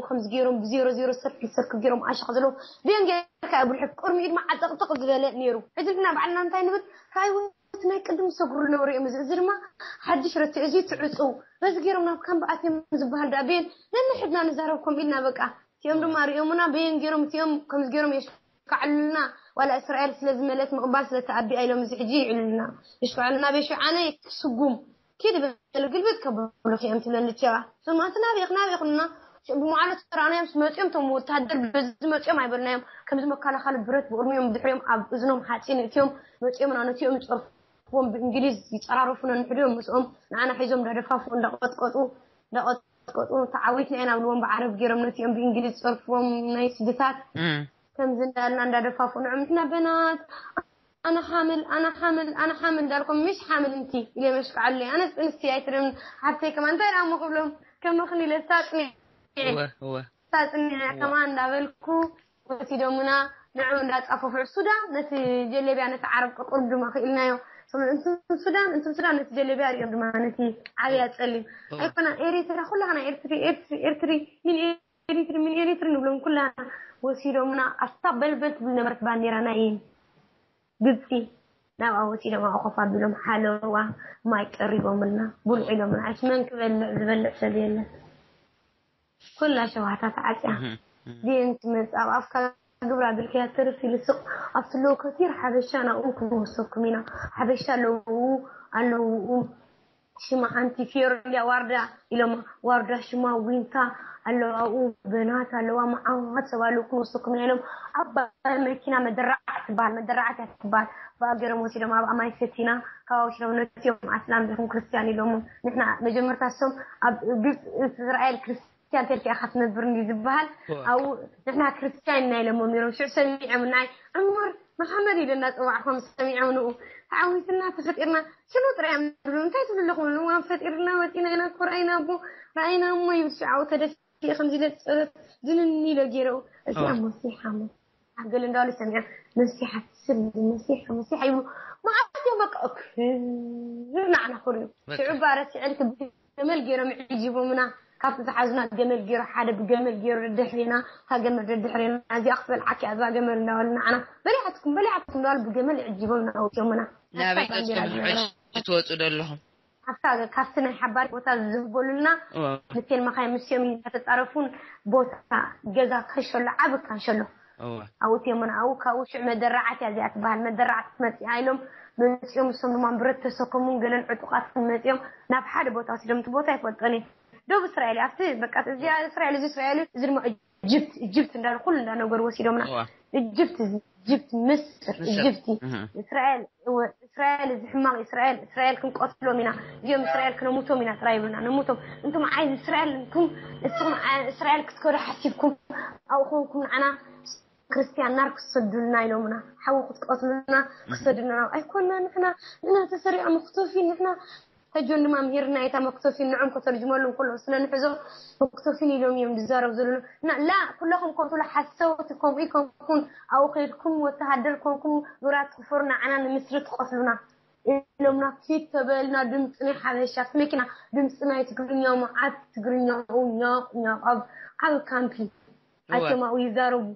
ከምዚ ገይሮም ብዜሮ ዜሮ ሰርክ ሰርክ ገይሮም ኣሻኽ ዘለዎ ብዮን ጌርካ ብርሕቅ ቅድሚ ኢድማ ዓጠቕጥቕ ዝበለ ነይሩ ሕጂ ግና ባዕልና እንታይ ንብል ካይወት ናይ ቅድም ዝሰግሩ ነበሩ እዮም እዚ ድማ ሓድሽ ረትዕ እዚ ትዕፁ በዚ ገይሮም ናብ ካምቢ ኣትዮም ዝበሃል ዳ ብዮን ነንሕድና ንዛረብ ከም ኢልና በቃ እቲኦም ድማ ሪኦምና በየን ገይሮም እቲኦም ከምዚ ገይሮም የሽካዕሉና ዋላ እስራኤል ስለ ዝመለት ምቕባል ስለ ተኣቢኣ ኢሎም እዚ ሕጂ ይዕሉልና የሽካዕሉና በሽዓነ ክስጉም ኪድ በል ግልብጥ ከብሉኺ እዮም ትብለኒ ቸባ ስማዕቲ ናበይ ናበይ ኩንና ብመዓልቱ ተራእናዮም መፂኦም ቶም ወታደር በዚ መፂኦም ኣይበልናዮም ከምዚ መከላኸሊ ብረት ብቕድሚኦም ብድሕሪኦም ኣብ እዝኖም ሓፂን እትዮም መፂኦም ናነቲኦም ይፀርፍዎም ብእንግሊዝ ይፀራረፉ ነንሕድዮም ምስኦም ንዓና ሒዞም እንዳደፋፉ እንዳቐጥቀጡ እንዳቐጥቀጡ ተዓዊትና ኢና ብልዎም ብዓረብ ገይሮም ነቲኦም ብእንግሊዝ ዝፀርፍዎም ናይ ስድታት ከምዚ እንዳልና እንዳደፋፉ ንዕምትና በናት ኣነ ሓምል ኣነ ሓምል ኣነ ሓምል እንዳልኩም ምሽ ሓምል እንቲ ኢለ መሽክዓሉ ኣነ ፅንስቲ ኣይትደም ሓብተይ ከማ እንታይ ደኣ ክብሎም ከመኽን ኢለ ሳፅኒ ሳፅኒ ከማ እንዳበልኩ ወሲዶምና ንዑ እንዳፃፈፉ ሱዳን ነቲ ጀለብያ ነቲ ዓረብ ቅርብ ድማ ክኢልናዮ እንትን ሱዳን እንትን ሱዳን ነቲ ጀለብያ ሪኦም ድማ ነቲ ዓብያ ፀሊም ኣይኮና ኤሪትራ ኩላና ኤርትሪ ኤርትሪ ኤርትሪ ምን ኤሪትሪ ምን ኤሪትሪ ንብሎም ኩላና ወሲዶምና ኣስታ በልበል ትብል ነበረት ባንዴራ ናይ ግብፂ ናብኣ ወሲዶም ኣብኡ ኮፍ ኣቢሎም ሓለዋ ማይ ቀሪቦምልና ቡን ሒሎምና ኣይስ መን ክበልዕ ዝበልዕ ሰብ የለን ኩላ ሸውሃታ ተዓፅያ ዲን ትመፅእ ኣብ ኣፍካ ግብራ ኣቢልካያ ተርፍ ኢሉ ስቕ ኣብቲ ኣለዉ ከቲር ሓበሻ ናብኡ ክንወሰኩም ኢና ሓበሻ ኣለዉ ኣለዉ ሽማ ሓንቲ ፊዮረንዲያ ዋርዳ ኢሎም ዋርዳ ሽማ ዊንታ ኣለዋ ኣብኡ በናት ኣለዋ መዓት ሰብ ኣለዉ ክንወሰኩም ኢና ኢሎም ኣብ መኪና መደራዓት ትበሃል መደራዓት እያ ትበሃል ብኣገሮም ወሲዶም ኣብ ኣማይ ሰቲና ካብ ወሲዶም ነቲኦም ኣስላም ዲኹም ክርስትያን ኢሎሞ ንሕና መጀመርታ እሶም ኣብ ግብፂ እስራኤል ክርስትያን ተልካ ኢኻ ትነብር እንዲ ዝበሃል ኣብኡ ንሕና ክርስትያን ኢና ኢሎሞ ነይሮም ሽዑ ሰሚዖም ናይ ዕሙር መሓመድ ኢለ እናፀዋዕኹም ሰሚዖም ንኡ ተዓዊትና ተፈጢርና ሽኑ ጥራይ እዮም ዝብሉ እንታይ ትብሉ ኣለኹም ንዋን ፈጢርና ወፂና ኢና እኮ ረኣይና ኣቦ ረኣይና እሞ ይብሱ ዓው ተደፊ ከምዚ ኢለ ጸሎት ዝንን ኢለ ገይረው እዚኣ መሲሓ ሞ ኣገል እንዳሉ ሰሚዖም መሲሓ ትስል መሲሓ መሲሓ ይብሉ መዓት እዮም በቃ ክብር ንዓና ክብር እዩ ሽዑ ባረ ስዕል ክብ ገመል ገይሮም ዕጂቦምና ካብቲ ዝሓዙና ገመል ገይሩ ሓደ ብገመል ገይሩ ደድሕሬና እታ ገመል ደድሕሬና እዚኣ ክትበልዓኪ እያ እዛ ገመል እናበሉ ንዓና በሊዓትኩም በሊዓትኩም እናበሉ ብገመል ዕጂቦም እናወፅዮምና ናበይ ቀፅሎም ሕጂ ትወፁ ዘለኹም ኣብታ ካብቲ ናይ ሓባሪ ቦታ ዝህበሉልና ንቴን መኻይ ምስዮም እንዳተፃረፉን ቦታ ገዛ ካንሸሎ ዓብ ካንሸሎ ኣብኡ ቴሞን ኣብኡ ካብኡ ሽዕ መደራዓት እያ እዚኣ ትበሃል መደራዓት መፂኣ ኢሎም መፂኦም እሶም ድማ ብረት ተሰከሙን ገለን ዕጡቃትን መፂኦም ናብ ሓደ ቦታ ወሲዶም እቲ ቦታ ይፈልጦን እዩ ደብ እስራኤል ኣብቲ በቃ እዚኣ እስራኤል እዚ እስራኤል እዚ ድማ ኢጅፕት ኢጅፕት እንዳሉ ኩሉ እንዳነገሩ ወሲዶምና ኢጅፕት ኢጅፕት ምስር ኢጅፕት እስራኤል እስራኤል እዚ ሕማቕ እስራኤል እስራኤል ክንቆትሎም ኢና እዚኦም እስራኤል ክነሙቶም ኢና ጥራይ ይብሉና ነሙቶም እንቱም ዓይን እስራኤል እንቱም እስኹም እስራኤል ክትከዱ ሓሲብኩም ኣብኡ ኮንኩም ንዓና ክርስትያን ናር ክሰዱልና ኢሎምና ሓዊ ክትቀትሉና ክሰዱልና ኣይኮና ንሕና ንሕና ተሰሪዖም ክቶፊ ንሕና ሕጆን ድማ ምሂርና እታ መክቶፊን ንዕም ከተርጅመሉ እንከሎ ስለ ንሕዞ መክቶፊን ኢሎም እዮም ዝዛረብ ዘለሉ ላ ኩለኹም ከምትብሉ ሓሰውቲ ከምኡ ይከንኩን ኣብኡ ከይድኩም ወተሃደር ኮንኩም ግብራት ክፈሩ ንዓና ንምስሪ ትቐትሉና ኢሎምና ፊት ተበልና ድምፂ ናይ ሓበሻ ስሚዕኪና ድምፂ ናይ ትግርኛ መዓት ትግርኛኡ ኛቕ ኛቕ ኣብ ዓብ ካምፒ ኣቶም ኣብኡ ይዛረቡ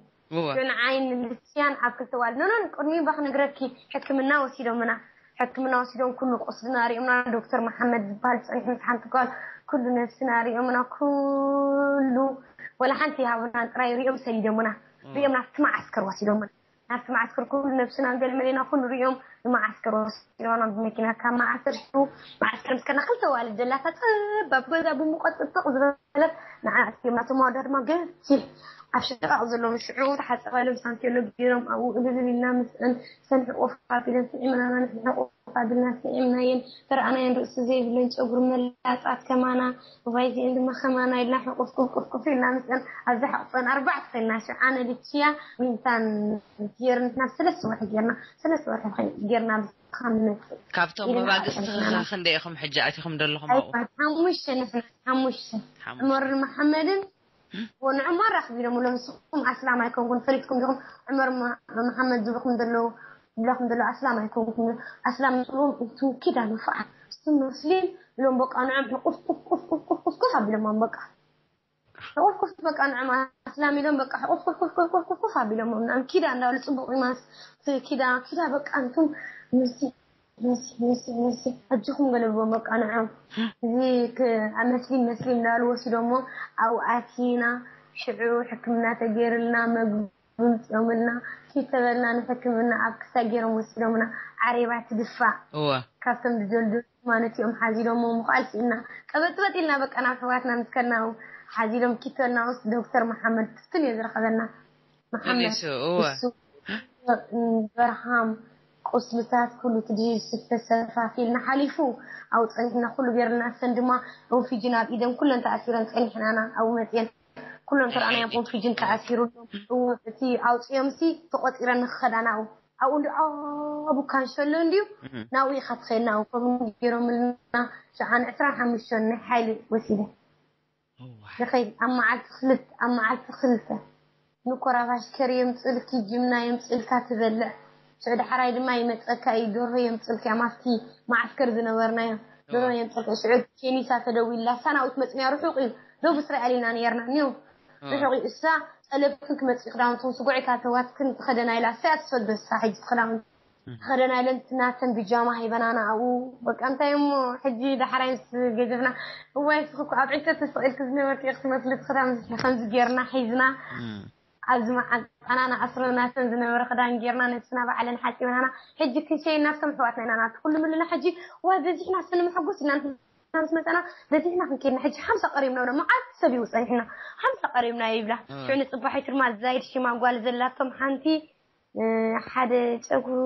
ንዓይ ንልስያን ኣብ ክልተ ዋል ኖኖን ቅድሚ ባክ ነግረኪ ሕክምና ወሲዶምና ሕክምና ወሲዶም ኩሉ ቁስልና ሪኦምና ዶክተር መሓመድ ዝበሃል ፀኒሑ ምስ ሓንቲ ጓል ኩሉ ነብስና ሪኦምና ኩሉ ወላ ሓንቲ ይሃቡና ጥራይ ሪኦም ሰዲዶምና ሪኦም ናብቲ መዓስከር ወሲዶምና ናብቲ መዓስከር ኩሉ ነብስና ገለመሌና ኩሉ ሪኦም ንመዓስከር ወሲዶምና ብመኪና ካብ መዓስከር ሽዑ መዓስከር ምስ ከድና ክልተ ዋልድ ዘላታ ፀባብ ገዛ ብሙቐት ጥጥቕ ዝበለት ንዓ ኣስኪምና እቶም ኣወዳት ድማ ገፊሕ ኣብ ሽቃቕ ዘለዎም ሽዑ ተሓፀባሎም ሳንቴሎ ገይሮም ኣብኡ እልል ኢልና ምስአን ሰንሕቆ ፋፊለን ስዒመናና ንሕንሕቆ ፋብልና ስዒምናየን ተረኣናየን ርእሲ ዘይብለን ጨጉሪ መላጻት ከማና እዋይ እዚአን ድማ ከማና ኢልና ሕቁፍ ቁፍ ቁፍ ቁፍ ኢልና ምስአን ኣብዛ ሕቁፈን ኣርባዕተ ኮይና ሽዓነ ልችያ ዊንታን ጌርና ሰለስተ ወርሒ ጌርና ሰለስተ ወርሒ ጌርና ብዝኻ ንመጽእ ካብቶም መባግስቲ ኸ ክንደይ ኢኹም ሕጂ ኣቲኹም ዘለኹም ኣብኡ? ሓሙሽተ ንሕና ሓሙሽተ ዑመር መሓመድን ንዑማር ኣኽቢሮም ሎም ንስኹም ኣስላም ኣይኮንኩን ፈሊጥኩም ዲኹም ዑመር መሓመድ ዝብልኩም ዘለዉ ዝብለኩም ዘለዉ ኣስላም ኣይኮንኩም ኣስላም ንስኹም እንቱም ኪዳን ንፉዓት እሱም ሙስሊም ኢሎም በቃ ንዖም ሕቁፍ ቁፍ ቁፍ ቁፍ ቁፍ ቁፍ ቁፍ ኣቢሎሞም በቃ ሕቁፍ ቁፍ በቃ ንዖም ኣስላም ኢሎም በቃ ሕቁፍ ቁፍ ቁፍ ቁፍ ቁፍ ቁፍ ቁፍ ኣቢሎሞም ንዖም ኪዳ እንዳበሉ ጽቡቕ ኢማስ ኪዳ ኪዳ በቃ እንቱም ሙስሊም መሲ መሲ መሲ ኣጆኹም ገለብዎም በቃ ንዖም እዚ ክ- ኣብ መስሊም መስሊም እንዳበሉ ወሲዶሞ ኣብኡ ኣቲና ሽዑ ሕክምና ተገይርልና መግቢ ምፅኦምልና ኪተበልና ንሕክምና ኣብ ክሳ ገይሮም ወሲዶምና ዓሬባ ትድፋእ እወ ካብቶም ዝደልዱ ማለት እዮም ሓዚሎሞ ምኽኣል ስኢና ቀበጥበጥ ኢልና በቃ ናብ ኣሕዋትና ምስ ከድና ሓዚሎም ኪተልና ውስ ዶክተር መሓመድ ትፍትን እዮ ዝረኸበና መሓመድ እሱ እወ እሱ በርሃም ቁስልታት ኩሉ እቲ ድዩ ዝተሰፋፊልና ሓሊፉ ኣብኡ ፀኒሕና ኩሉ ገይርልና ሰን ድማ ኦንፊጅን ኣብ ኢደን ኩለን ተኣሲረን ፀኒሕናና ኣብኡ መፅየን ኩሎም ተረኣናዮም ኦንፊጅን ተኣሲሩሎም እቲ ኣውፅዮም ሲ ተቆፂረን ንክኸዳ ናብኡ ኣብኡ እንዲ ዓቡ ካንሸሎ እንድዩ ናብኡ ኢኻ ትኸይድ ናብኡ ከምኡ ገይሮምልና ሸዓን ዕስራን ሓሙሽተን ናይ ሓይሊ ወሲደ ንኸይድ ኣብ መዓልቲ ክልተ ኣብ መዓልቲ ክልተ ንኮራባሽ ከር የምፅልኪ ጅምና የምፅልካ ትበልዕ ሽዑ ዳሕራይ ድማ ይመፀካ እዩ ዶሮ የምፅልካ እዮም ኣብቲ መዓስከር ዝነበርናዮ ዶሮ የምፅልካ ሽዑ ኬኒሳ ተደዊላ ሳናዊት መፅንያ ርሑቅ እዩ ደቡብ እስራኤል ኢና ነርና እኒው ርሑቅ እዩ እሳ ፀለብክን ክመፅእ ክዳውንትን ስጉዒ ካተዋትክን ትኸደና ኢላ እሳ እያ ትሰዶ እሳ ሕጂ ክዳውንቲ ተኸደና ኢለን ናተን ብጃማ ሂበናና ኣብኡ በቃ እንታይ እሞ ሕጂ ዳሕራይ ምስ ገጀፍና እዋይ ስኽኩ ኣብ ዕንጨት ተሰቒልክ ዝነበርክ ኢኽ ትመስሊ እቲ ክዳን ከምዚ ጌርና ሒዝና ኣብዚ መዓል ኣናና ኣስረናተን ዝነበረ ክዳን ጌርና ነብስና ባዕለን ሓፂብናና ሕጂ ክንሸይና ከም ኣሕዋትና ኢና ናቲ ኩሉ ምልና ሕጂ ዋይ በዚሕና ስንምሕጎስ ኢና ምስ መፀና በዚሕና ክንከድና ሕጂ ሓምሳ ቀሪብና ብሎ መዓልቲ ሰብ ይውፀ ንሕና ሓምሳ ቀሪብና ይብላ ሽዑ ንፅባሒት ድማ ዛይድ ሽማ ጓል ዘላቶም ሓንቲ ሓደ ጨጉሩ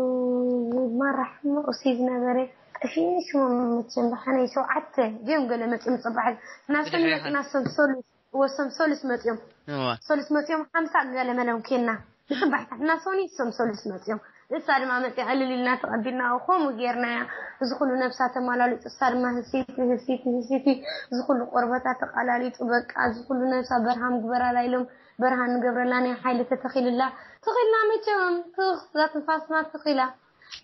ማራ ሕሙቕ ሲ ዝነበረ ጠፊኒ ሽሞም መቸም ብሓነይ ሸውዓተ ድዮም ገለ መፅኦም ፅባሕ ናሶም መፂና ሶም ሶሉስ ወሶም ሶሉስ መፅኦም ሶሉስ መፅኦም ሓምሳ ገለ መለም ኬና ንፅባሕታት ናሶኒ ሶም ሶሉስ መፅኦም እሳ ድማ መፅያ ዕልል ኢልና ተቐቢልና ከምኡ ጌርናያ እዚ ኩሉ ነብሳ ተማላሊጡ እሳ ድማ ህሲቲ ህሲቲ ህሲቲ እዚ ኩሉ ቆርበታ ተቃላሊጡ በቃ እዚ ኩሉ ነብሳ በርሃም ግበራላ ኢሎም በርሃን ንገብረላ ናይ ሓይሊ ተተኺልላ ተኺልና መቸም ትኽ እዛ ትንፋስና ትኺላ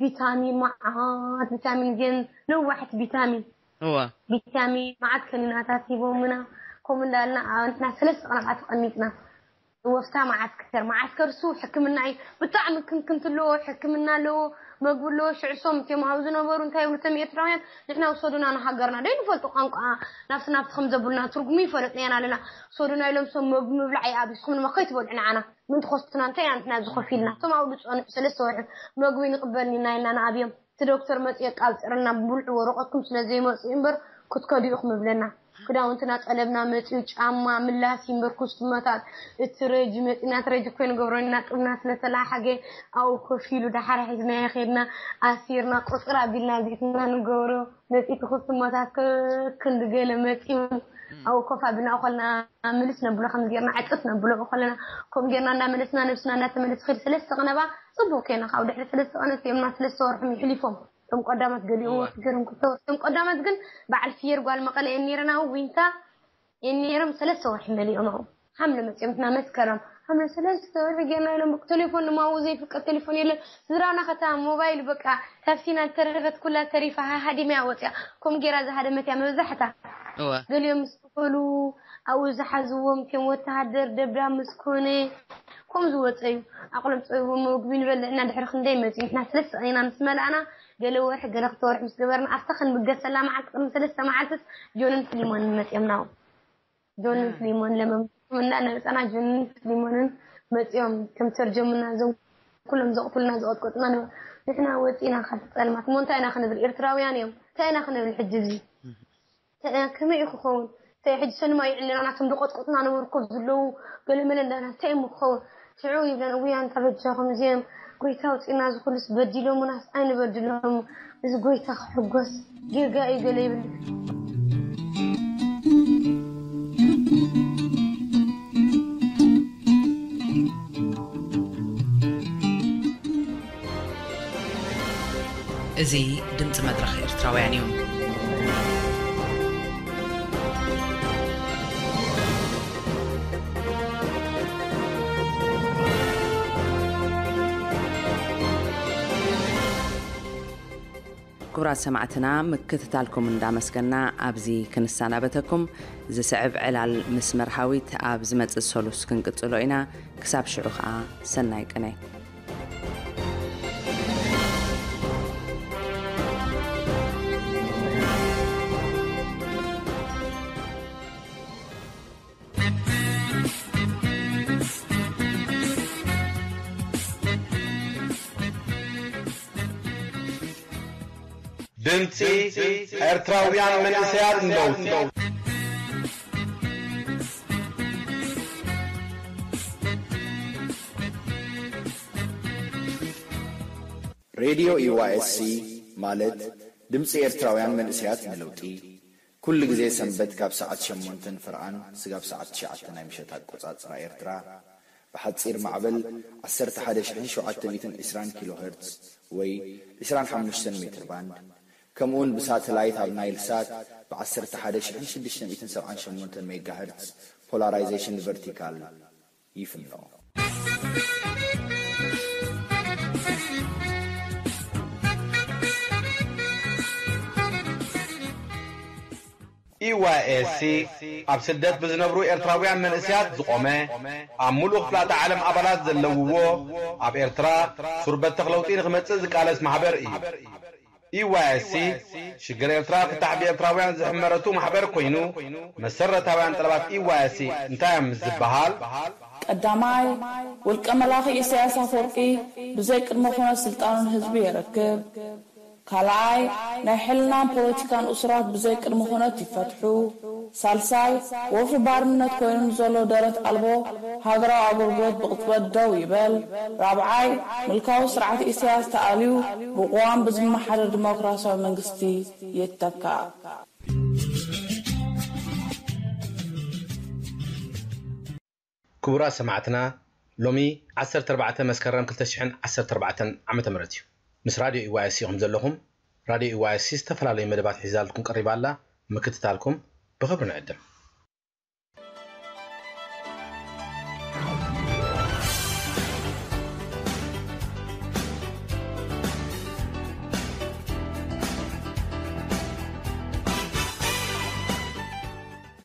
ቪታሚን መዓት ቪታሚን ዜን ነዋሕቲ ቪታሚን እዋ ቪታሚን መዓት ከኒናታት ሂቦምና ከምኡ እንዳልና ኣንትና ሰለስተ ቀናት ተቐሚጥና ወፍታ መዓስከር መዓስከር ሱ ሕክምና እዩ ብጣዕሚ ክንክንቲ ኣለዎ ሕክምና ኣለዎ መግቢ ኣለዎ ሽዕሶም እትዮም ኣብ ዝነበሩ እንታይ ይብሉ እቶም ኤርትራውያን ንሕና ውሰዱና ንሃገርና ደይ ንፈልጡ ቋንቋ ናብቲ ናብቲ ከም ዘብሉና ትርጉሙ ይፈለጥና ኢና ኣለና ውሰዱና ኢሎም ሶም መግቢ ምብላዕ ይኣብዩ ስኹም ድማ ከይትበልዑ ንዓና ምእንቲ ኮስትና እንታይ ኢና ንሕና ዝኸፊልና እቶም ኣብኡ ዝፀንሑ ሰለስተ ወርሒ መግቢ ንቕበልኒ ኢና ኢልና ንኣብዮም እቲ ዶክተር መፅኡ የቃብፅረልና ብብልዑ ወረቐትኩም ስለ ዘይመፅኡ እምበር ክትከዱ ኢኹም ይብለና ክዳውንትና ጠለብና መፅኡ ጫማ ምላስ ይንበር ኩስትመታት እቲ ረጂ መፂና እቲ ረጂ እኮ ንገብሮ ኢና ጥብና ስለተላሓገ ኣብኡ ኮፍ ኢሉ ዳሓር ሒዝናዮ ከድና ኣሲርና ቁፅር ኣቢልና ዚትና ንገብሮ መፂ እቲ ኩስትመታት ክንዲ ገለ መፂኡ ኣብኡ ኮፍ ኣቢልና ከለና ምልስ ነብሎ ከም ጌርና ዕጥፍ ነብሎ ከለና ከም ጌርና እንዳመለስና ነብስና እንዳተመለስ ኸድ ሰለስተ ቀነባ ፅቡቅ ኬና ካብ ድሕሪ ሰለስተ ቀነ እዮምና ሰለስተ ወርሖም ይሕሊፎም እቶም ቀዳሞት ገሊኦም ወትገርም ክልተ ወርሒ እቶም ቀዳሞት ግን በዓል ፍየር ጓል መቐለ እየን ነይረን ኣብ ዊንታ እየን ነይሮም ሰለስተ ወርሒ መሊኦም ኣብኡ ሓምለ መፂኦም ትና መስከረም ሓምለ ሰለስተ ወርሒ ጌርና ኢሎም ቴሌፎን ድማ ኣብኡ ዘይፍቀድ ቴሌፎን የለን ስድራና ከታ ሞባይል በቃ ካብ ሲና ዝተረፈት ኩላ ተሪፋ ሃሃዲም እያ ወፅያ ከምኡ ጌራ ዝሃደመት እያ መብዛሕታ እዋ ገሊኦም ምስ በሉ ኣብኡ ዝሓዝዎም ከም ወተሃደር ደብዳብ ምስ ኮነ ከምኡ ዝወፀ እዩ ኣቕሎም ፀይቦም መግቢ ንበልዕ እና ድሕሪ ክንደይ መፂኡ ንሕና ሰለስተ ቀኒና ምስ መላእና ገለ ወርሒ ገለ ክልተ ወርሒ ምስ ገበርና ኣብታ ክንብገሰላ መዓልቲ ቅድሚ ሰለስተ መዓልትስ ጆንን ፍሊሞንን መፂኦም ናው ጆንን ፍሊሞን ለመምኩም እና ነብፀና ጆንን ፍሊሞንን መፂኦም ከም ተርጀሙና እዞም ኩሎም ዘቕትሉና ዝቐጥቀጡና ንሕና ወፂና ካብ ፀልማት እሞ እንታይ ኢና ክንብል ኤርትራውያን እዮም እንታይ ኢና ክንብል ሕጂ እዚ ከመይ እዩ ክኸውን ሕጂ ሰንማ ይዕለና ናቶም ዝቆጥቁጥና ነበሩ ኮፍ ዝለዉ ገለመለ እንዳና እንታይ እሞ ክኸውን ሽዑ ይብለን እውያ እንታ በጃኹም እዚኦም ጎይታ ኣውፂና፣ እዚ ኩሉስ በዲሎሙናስ ኣይንበድሎም። እዚ ጎይታ ክሕጎስ ጌጋ እዩ ገለ ይብል። እዚ ድምፂ መድረኽ ኤርትራውያን እዩ። ክቡራት ሰማዕትና፣ ምክትታልኩም እንዳመስገና ኣብዚ ክንሰናበተኩም። ዝስዕብ ዕላል ምስ መርሃዊት ኣብ ዝመጽእ ሰሉስ ክንቅጽሎ ኢና። ክሳብ ሽዑ ኸኣ ሰናይ ቅነ። ድምጺ ኤርትራውያን መንእሰያት ንለውጢ። ሬድዮ ዩ ዋይ ኤስ ሲ ማለት ድምጺ ኤርትራውያን መንእሰያት ንለውጢ፣ ኩሉ ግዜ ሰንበት ካብ ሰዓት ሸሞንተ ንፍርቓን ስጋብ ሰዓት ትሽዓተ ናይ ምሸት ኣቆጻጽራ ኤርትራ፣ ብሓጺር ማዕበል ዓሰርተ ሓደ ሽሕን ሸውዓተ ሚእትን ዕስራን ኪሎ ሄርትዝ ወይ ዕስራን ሓሙሽተን ሜትር ባንድ፣ ከምኡውን ብሳተላይት ኣብ ናይል ሳት ብ ዓሰርተ ሓደ ሽሕን ሽዱሽተ ሚእትን ሰብዓን ሸሞንተን ሜጋ ሄርትዝ ፖላራይዜሽን ቨርቲካል ይፍኖ። ኢ ዋይ ኤስ ሲ ኣብ ስደት ብዝነብሩ ኤርትራውያን መንእሰያት ዝቖመ፣ ኣብ ሙሉእ ክፍላተ ዓለም ኣባላት ዘለውዎ፣ ኣብ ኤርትራ ሱር በተኽ ለውጢ ንኽመጽእ ዝቃለስ ማሕበር እዩ። ኢ ዋይ ኤስ ሲ ሽግር ኤርትራ ፍታሕ ብኤርትራውያን ዝሕመረቱ ማሕበር ኮይኑ፣ መሰረታውያን ጠለባት ኢ ዋይ ኤስ ሲ እንታይ እዮም ምስ ዝበሃል፣ ቀዳማይ፣ ውልቀ መላኺ ኢሳያስ ኣፈወርቂ ብዘይ ቅድመ ኩነት ስልጣኑን ህዝቢ የረክብ። ካልኣይ፣ ናይ ሕልናን ፖለቲካን እሱራት ብዘይ ቅድመ ኩነት ይፈትሑ። ሳልሳይ፣ ወፍሪ ባርነት ኮይኑ ንዘሎ ደረት ኣልቦ ሃገራዊ ኣገልግሎት ብቕጽበት ደው ይበል። ራብዓይ፣ ምልካዊ ስርዓት ኢሳያስ ተኣልዩ ብቅዋም ብዝመሓደር ዲሞክራሲያዊ መንግስቲ ይተካእ። ክቡራት ሰማዕትና፣ ሎሚ ዓሰርተ ኣርባዕተ መስከረም ክልተ ሽሕን ዓሰርተ ኣርባዕተን ዓመተ ምህረት እዩ። ምስ ራድዮ ኢ ዋይ ኤስ ሲ ኢኹም ዘለኹም። ራድዮ ኢ ዋይ ኤስ ሲ ዝተፈላለዩ መደባት ሒዛልኩም ቀሪባ ኣላ። ምክትታልኩም ብኽብሪ ንዕድም።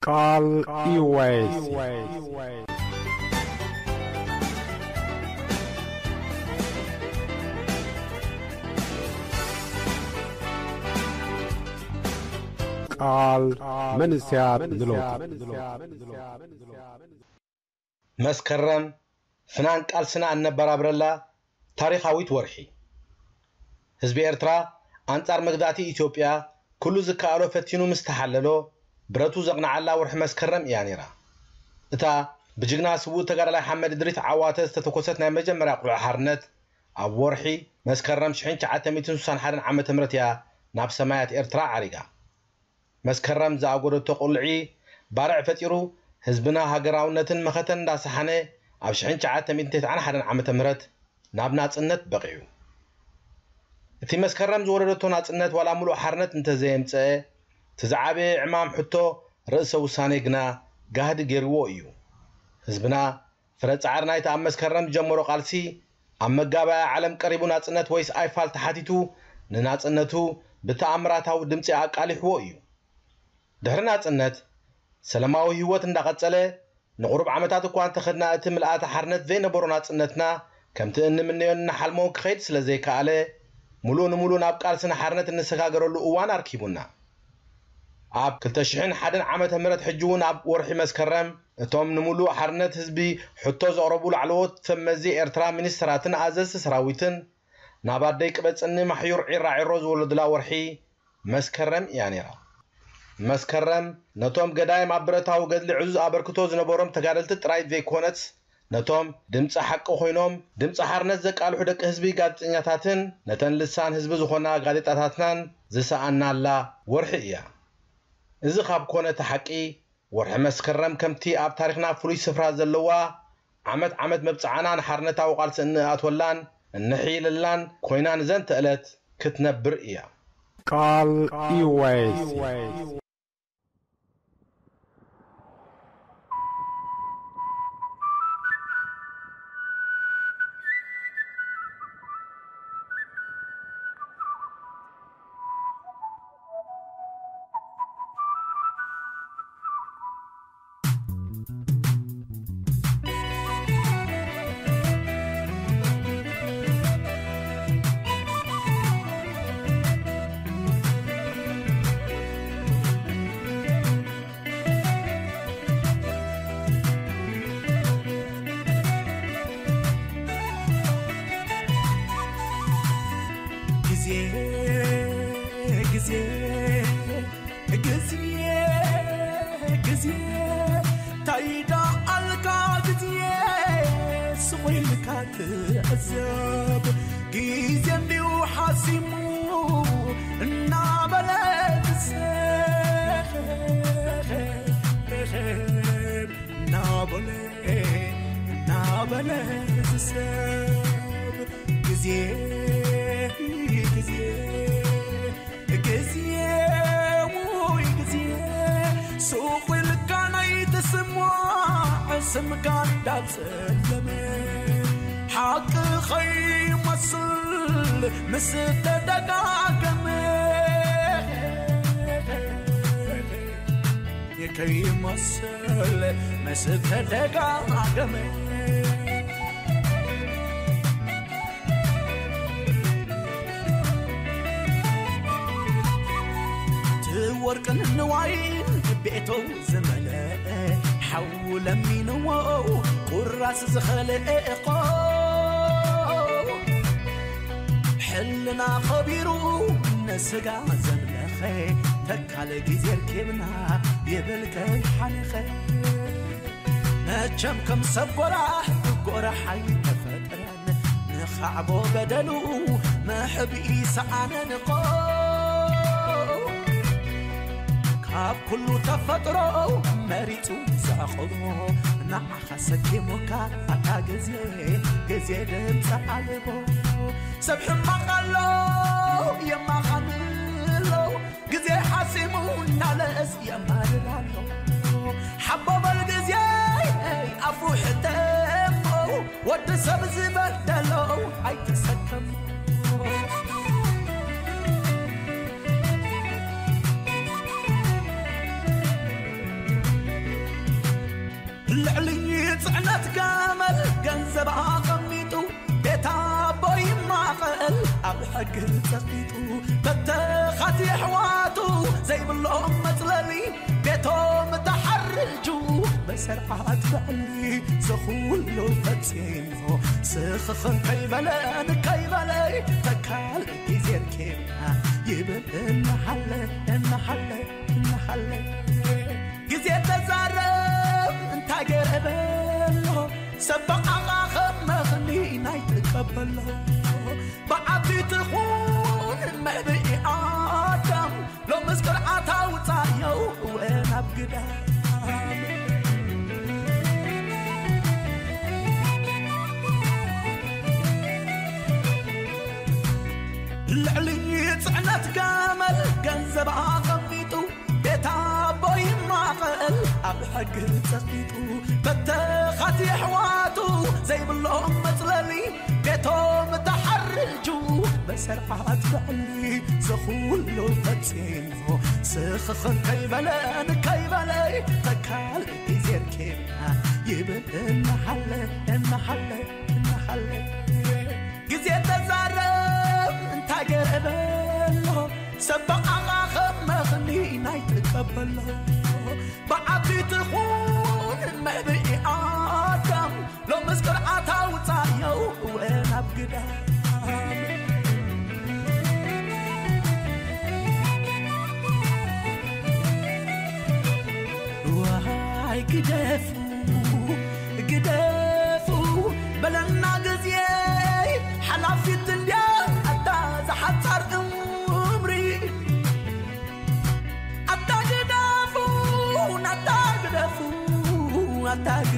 ቃል ኢ ዋይ ኤስ። ቃል መንእሰያት ንለውጢ። መስከረም ፍናን ቃልስና እነበራብረላ ታሪኻዊት ወርሒ። ህዝቢ ኤርትራ ኣንጻር መግዛእቲ ኢትዮጵያ ኩሉ ዝከኣሎ ፈቲኑ ምስ ተሓለሎ፣ ብረቱ ዘቕንዓላ ወርሒ መስከረም እያ ነይራ። እታ ብጅግና ስዉእ ተጋዳላይ ሓመድ እድሪስ ዓዋተ ዝተተኮሰት ናይ መጀመርያ ቁልዒ ሓርነት፣ ኣብ ወርሒ መስከረም ሽሕን ትሽዓተ ሚእትን ስሳን ሓደን ዓመተ ምህረት እያ ናብ ሰማያት ኤርትራ ዓሪጋ። መስከረም ዝኣጎደቶ ቁልዒ ባርዕ ፈጢሩ፣ ህዝብና ሃገራውነትን መኸተን እንዳሰሓነ፣ ኣብ ሽሕን ትሽዓተ ሚእትን ተስዓን ሓደን ዓመተ ምህረት ናብ ናጽነት በቒዑ። እቲ መስከረም ዝወረደቶ ናጽነት ዋላ ምሉእ ሓርነት እንተዘየምጸአ፣ እቲ ዝዓበየ ዕማም ሕቶ ርእሰ ውሳኔ ግና ጋህዲ ገይርዎ እዩ። ህዝብና ፍረ ጻዕሪ ናይቲ ኣብ መስከረም ዝጀመሮ ቃልሲ፣ ኣብ መጋባእያ ዓለም ቀሪቡ ናጽነት ወይስ ኣይፋል ተሓቲቱ፣ ንናጽነቱ ብተኣምራታዊ ድምጺ ኣቃሊሕዎ እዩ። ድሕሪ ናጽነት፣ ሰለማዊ ህይወት እንዳቐጸለ፣ ንቑሩብ ዓመታት እኳ እንተኸድና፣ እቲ ምልኣተ ሓርነት ዘይነበሮ ናጽነትና፣ ከምቲ እንምነዮን እንሓልሞን ክኸይድ ስለ ዘይከኣለ፣ ምሉእ ንምሉእ ናብ ቃልሲ ንሓርነት እንሰጋገረሉ እዋን ኣርኪቡና። ኣብ ክልተ ሽሕን ሓደን ዓመተ ምህረት ሕጂ እውን ኣብ ወርሒ መስከረም፣ እቶም ንምሉእ ሓርነት ህዝቢ ሕቶ ዘቕረቡ ላዕለዎት ሰብ መዚ ኤርትራ፣ ሚኒስተራትን ኣዘዝቲ ሰራዊትን፣ ናብ ኣደይ ቅበጽኒ ማሕዩር ዒራዒሮ ዝወለዱላ ወርሒ መስከረም እያ ነይራ። መስከረም ነቶም ገዳይም ኣብ ብረታዊ ገድሊ ዕዙዝ ኣበርክቶ ዝነበሮም ተጋደልቲ ጥራይ ዘይኮነትስ፣ ነቶም ድምፂ ሓቂ ኮይኖም ድምፂ ሓርነት ዘቃልሑ ደቂ ህዝቢ ጋዜጠኛታትን ነተን ልሳን ህዝቢ ዝኾና ጋዜጣታትናን ዝሰኣናላ ወርሒ እያ። እዚ ካብ ኮነ እቲ ሓቂ፣ ወርሒ መስከረም ከምቲ ኣብ ታሪኽና ፍሉይ ስፍራ ዘለዋ፣ ዓመት ዓመት መብጽዓና ንሓርነታዊ ቃልሲ እንኣትወላን እንሕይለላን ኮይና ንዘንተ ዕለት ክትነብር እያ። ቃል ኢወይስ። ግዜ፣ ግዜ፣ ግዜ፣ ግዜ፣ ታይ ደኣልካ ግዜ፣ ስቕ ኢልካ ትዕዘብ። ግዜ እንድዩ ሓሲሙ እናበለ ትሰብ። እናበለ፣ እናበለ ዝሰብ። ግዜ፣ ግዜ፣ ግዜ፣ ውይ ግዜ፣ ሱቕ ኢልካ ናይ ተስማዕ ስምካ እንዳጸለመ፣ ሓቂ ኸይመስል ምስ ተደጋገመ። ከይመስል ምስ ተደጋገመ። እቲ ወርቅን ንዋይን ቤቱ ዝመልአ፣ ሓው ለሚንዎ ቁራስ ዝኸልአ እኮ። ሕልና ኸቢሩ ንስጋ ዘምለኸ፣ ተካል ግዜ ርኪብና ይብል ከይሓለኸ። መቸም ከም ሰብ ጎራሕ፣ ጎራሕ ኣይተፈጥረን፣ ንኻዕቦ በደሉ መሕብኢ ሰኣነን እኮ። ካብ ኩሉ ተፈጥሮ መሪጹ ዘዕቆቦ፣ ንዓኻ ሰኪሙካ ኣታ ግዜ፣ ግዜ ድምፂ ኣልቦ። ሰብ ሕማቕ ኣሎ የማኻኒ ኣሎ፣ ግዜ ሓሲሙ እናለስ የማልል ኣሎ። ሓቦ በል ግዜ ኣፉ ሕተሞ፣ ወዲ ሰብ ዝበደሎ ኣይትሰከሞ። ልዕሊ ጽዕነት ገመል ገንዘብ ኣቐሚጡ፣ ቤት ኣቦ ይማቐል ኣብ ሕጊ ጸቂጡ። በተኻት የሕዋቱ ዘይብሎም መጽለሊ፣ ቤቶም ተሓርጁ በሰርዓት ብዕሊ። ዘኹሉ ፈጺሙ ስኽኽን ከይበለ ንከይበለ፣ ተካል ግዜ ርኪብና ይብል እናሓለ፣ እናሓለ፣ እናሓለ። ግዜ ተዛረብ እንታይ ገይረ በሎ፣ ሰብ በቓቓ ኸም መኽኒ ናይ ትቀበሎ። ብዓቢት ኹን መዕብኢ ኣዳም፣ ሎምስ ቅርዓት ኣውጻዮ እወ ናብ ግዳም። ልዕሊ ጽዕነት ገመል ገንዘብ ኣቐሚጡ፣ ቤት ኣቦ ይማቐል ኣብ ሕጊ ጸቂጡ። በተኻት የሕዋቱ ዘይብሎም መጽለሊ፣ ቤቶም ተሓርጁ በሰርዓት ብዕሊ። ዘኹሉ ፈጺሙ ስኽኽን ከይበለ ንከይበለ፣ ተካል ግዜ ርኪብና ይብል እናሓለ፣ እናሓለ፣ እናሓለ። ግዜ ተዛረብ እንታይ ገይረ በሎ፣ ሰብ በቓቓ ኸም መኽኒ ናይ ትቀበሎ። ብዓቢት ኹን መዕብኢ ኣዳም፣ ሎምስ ቅርዓት ኣውጻዮ እወ ናብ ግዳም። ዋይ ግደፉ፣ ግደፉ፣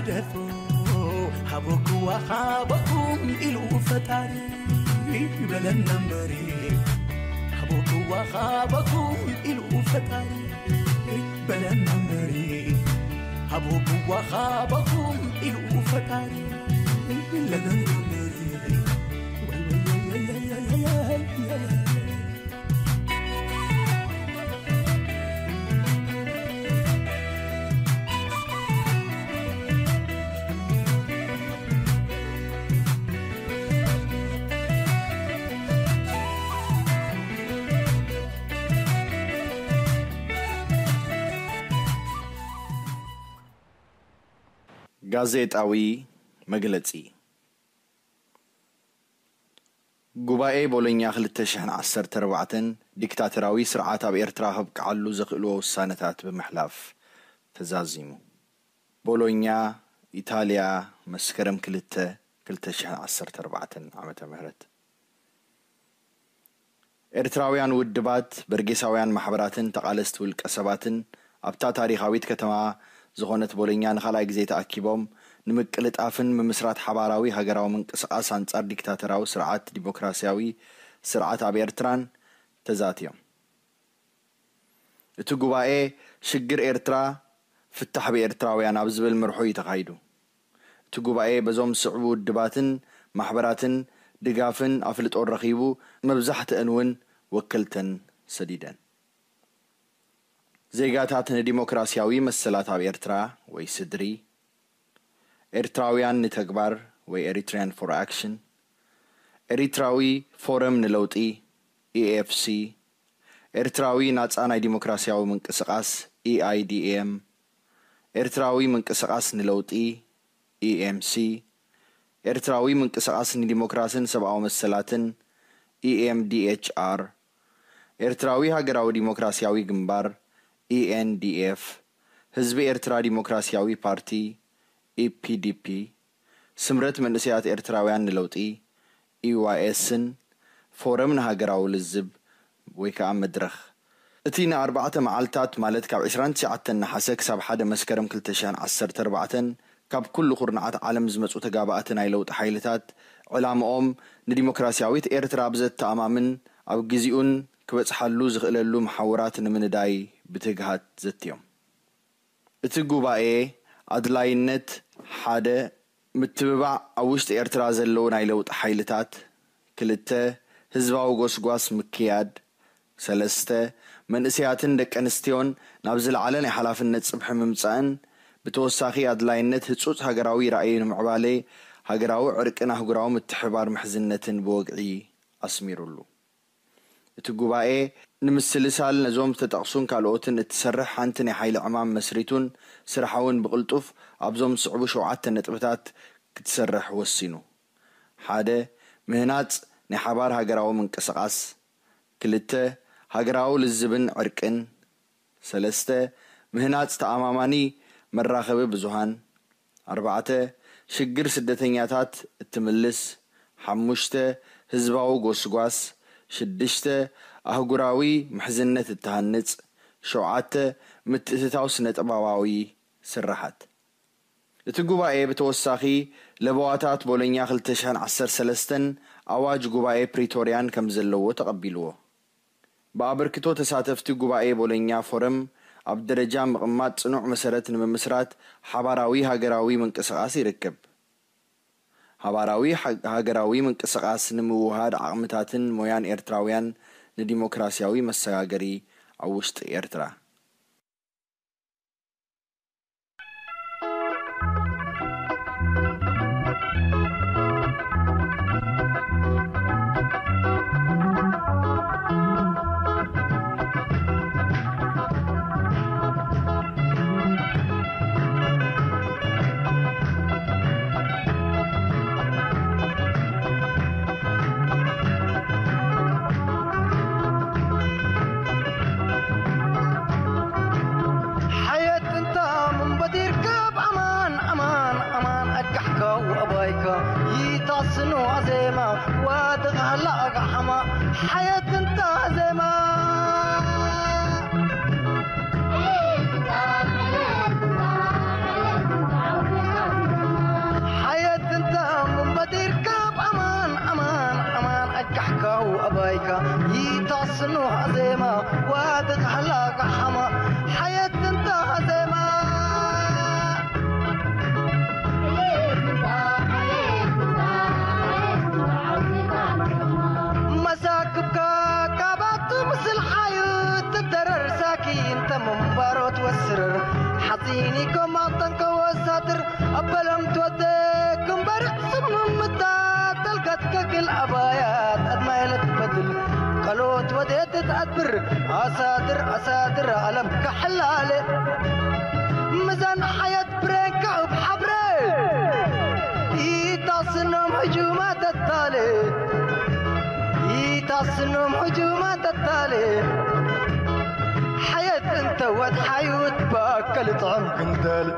ደፎ ሃቦ ክዋኻበኩም ኢሉ ፈጣሪ በለና እምበሪ፣ ሃቦ ክዋኻበኩም ኢሉ ፈጣሪ በለና እምበሪ፣ ሃቦ ክዋኻበኩም ኢሉ ፈጣሪ በለና እምበሪ። ጋዜጣዊ መግለጺ። ጉባኤ ቦሎኛ ክልተ ሽሕን ዓሰርተ ኣርባዕተን ዲክታተራዊ ስርዓት ኣብ ኤርትራ ከብቅዓሉ ዘኽእልዎ ውሳነታት ብምሕላፍ ተዛዚሙ። ቦሎኛ፣ ኢታልያ፣ መስከረም ክልተ፣ ክልተ ሽሕን ዓሰርተ ኣርባዕተን ዓመተ ምህረት። ኤርትራውያን ውድባት፣ በርጌሳውያን ማሕበራትን ተቓለስቲ ውልቀ ሰባትን ኣብታ ታሪኻዊት ከተማ ዝኾነት ቦሎኛ ንኻልኣይ ግዜ ተኣኪቦም፣ ንምቅልጣፍን ምምስራት ሓባራዊ ሃገራዊ ምንቅስቓስ ኣንጻር ዲክታተራዊ ስርዓት ዲሞክራሲያዊ ስርዓት ኣብ ኤርትራን ተዛትዮም። እቲ ጉባኤ፣ ሽግር ኤርትራ ፍታሕ ብኤርትራውያን ኣብ ዝብል መርሖ እዩ ተኻይዱ። እቲ ጉባኤ በዞም ዝስዕቡ ውድባትን ማሕበራትን ድጋፍን ኣፍልጦን ረኺቡ፣ መብዛሕትአን እውን ወከልተን ሰዲደን። ዜጋታት ንዲሞክራሲያዊ መሰላት ኣብ ኤርትራ ወይ ስድሪ፣ ኤርትራውያን ንተግባር ወይ ኤሪትሪያን ፎር ኣክሽን፣ ኤሪትራዊ ፎረም ንለውጢ፣ ኢኤፍሲ፣ ኤርትራዊ ናጻ ናይ ዲሞክራሲያዊ ምንቅስቓስ፣ ኢኣይዲኤም፣ ኤርትራዊ ምንቅስቓስ ንለውጢ፣ ኢኤምሲ፣ ኤርትራዊ ምንቅስቓስ ንዲሞክራስን ሰብኣዊ መሰላትን፣ ኢኤምዲኤችኣር፣ ኤርትራዊ ሃገራዊ ዲሞክራሲያዊ ግንባር፣ ኢኤንዲኤፍ፣ ህዝቢ ኤርትራ ዲሞክራሲያዊ ፓርቲ፣ ኢፒዲፒ፣ ስምረት መንእሰያት ኤርትራውያን ንለውጢ፣ ኢዋይኤስን ፎረም ንሃገራዊ ልዝብ ወይ ከኣ መድረኽ። እቲ ንኣርባዕተ መዓልታት፣ ማለት ካብ ዕስራን ትሽዓተን ነሓሰ ክሳብ ሓደ መስከረም ክልተ ሽሕን ዓሰርተ ኣርባዕተን፣ ካብ ኩሉ ኩርናዓት ዓለም ዝመጹ ተጋባእቲ ናይ ለውጢ ሓይልታት፣ ዕላምኦም ንዲሞክራሲያዊት ኤርትራ ብዘተኣማምን ኣብ ግዜኡን ክበጽሓሉ ዝኽእለሉ መሓውራት ንምንዳይ ብትግሃት ዘትዮም። እቲ ጉባኤ ኣድላይነት፣ ሓደ፣ ምትብባዕ ኣብ ውሽጢ ኤርትራ ዘለዉ ናይ ለውጢ ሓይልታት፣ ክልተ፣ ህዝባዊ ጎስጓስ ምክያድ፣ ሰለስተ፣ መንእሰያትን ደቂ ኣንስትዮን ናብ ዝለዓለ ናይ ሓላፍነት ጽፍሒ ምምጻእን፣ ብተወሳኺ ኣድላይነት ህጹጽ ሃገራዊ ራእይ ንምዕባለ ሃገራዊ ዕርቅን ኣህጉራዊ ምትሕብባር ምሕዝነትን ብወግዒ ኣስሚሩሉ። እቲ ጉባኤ፣ ንምስልሳል ነዞም ዝተጠቕሱን ካልኦትን እትሰርሕ ሓንቲ ናይ ሓይሊ ዕማም መስሪቱን ስርሓ እውን ብቕልጡፍ ኣብዞም ዝስዕቡ ሸውዓተ ነጥብታት ክትሰርሕ ወሲኑ። ሓደ፣ ምህናጽ ናይ ሓባር ሃገራዊ ምንቅስቓስ፣ ክልተ፣ ሃገራዊ ልዝብን ዕርቅን፣ ሰለስተ፣ ምህናጽ ተኣማማኒ መራኸቢ ብዙሃን፣ ኣርባዕተ፣ ሽግር ስደተኛታት እትምልስ፣ ሓሙሽተ፣ ህዝባዊ ጎስጓስ፣ ሽዱሽተ፣ ኣህጉራዊ ምሕዝነት እትሃንጽ፣ ሸውዓተ፣ ምትእትታው ስነ-ጥበባዊ ስርሓት። እቲ ጉባኤ ብተወሳኺ ለበዋታት ቦሎኛ ክልተ ሽሕን ዓሰርተ ሰለስተን ኣዋጅ ጉባኤ ፕሪቶርያን ከም ዘለዎ ተቐቢልዎ። ብኣበርክቶ ተሳተፍቲ ጉባኤ ቦሎኛ ፎረም ኣብ ደረጃ ምቕማጥ ጽኑዕ መሰረት ንምምስራት ሓባራዊ ሃገራዊ ምንቅስቓስ ይርክብ። ሓባራዊ ሃ-፣ ሃገራዊ ምንቅስቓስ ንምውሃድ ዓቕምታትን ሞያን ኤርትራውያን ንዲሞክራሲያዊ መሰጋገሪ ኣብ ውሽጢ ኤርትራ። ዋዲ ቃሕላ ቃሓማ ሓየት እንታ ዜማ መሳክብካ ካብ ኣቱ ምስል ሓዩ ትደረር ሳኪ እንተ ምንባሮ ትወስርር ሓፂኒ ኮማቕጠን ከወሳድር ኣበለም ትወደ ክንበርዕ ስምምታ ተልጋት ከግል ኣባያት ኣድማይለት በድል ቀሎት ወዴት ትኣድብር ኣሳድር ኣሳድር ኣለም ከሕላለ ምዛን ሓየት ብሬን ከእብ ሓብረ ይታስኖም ህጁማ ተታለ ይታስኖም ህጁማ ተታለ ሓየት እንተ ወድሓዩት ባከል ጥዑም ክንደል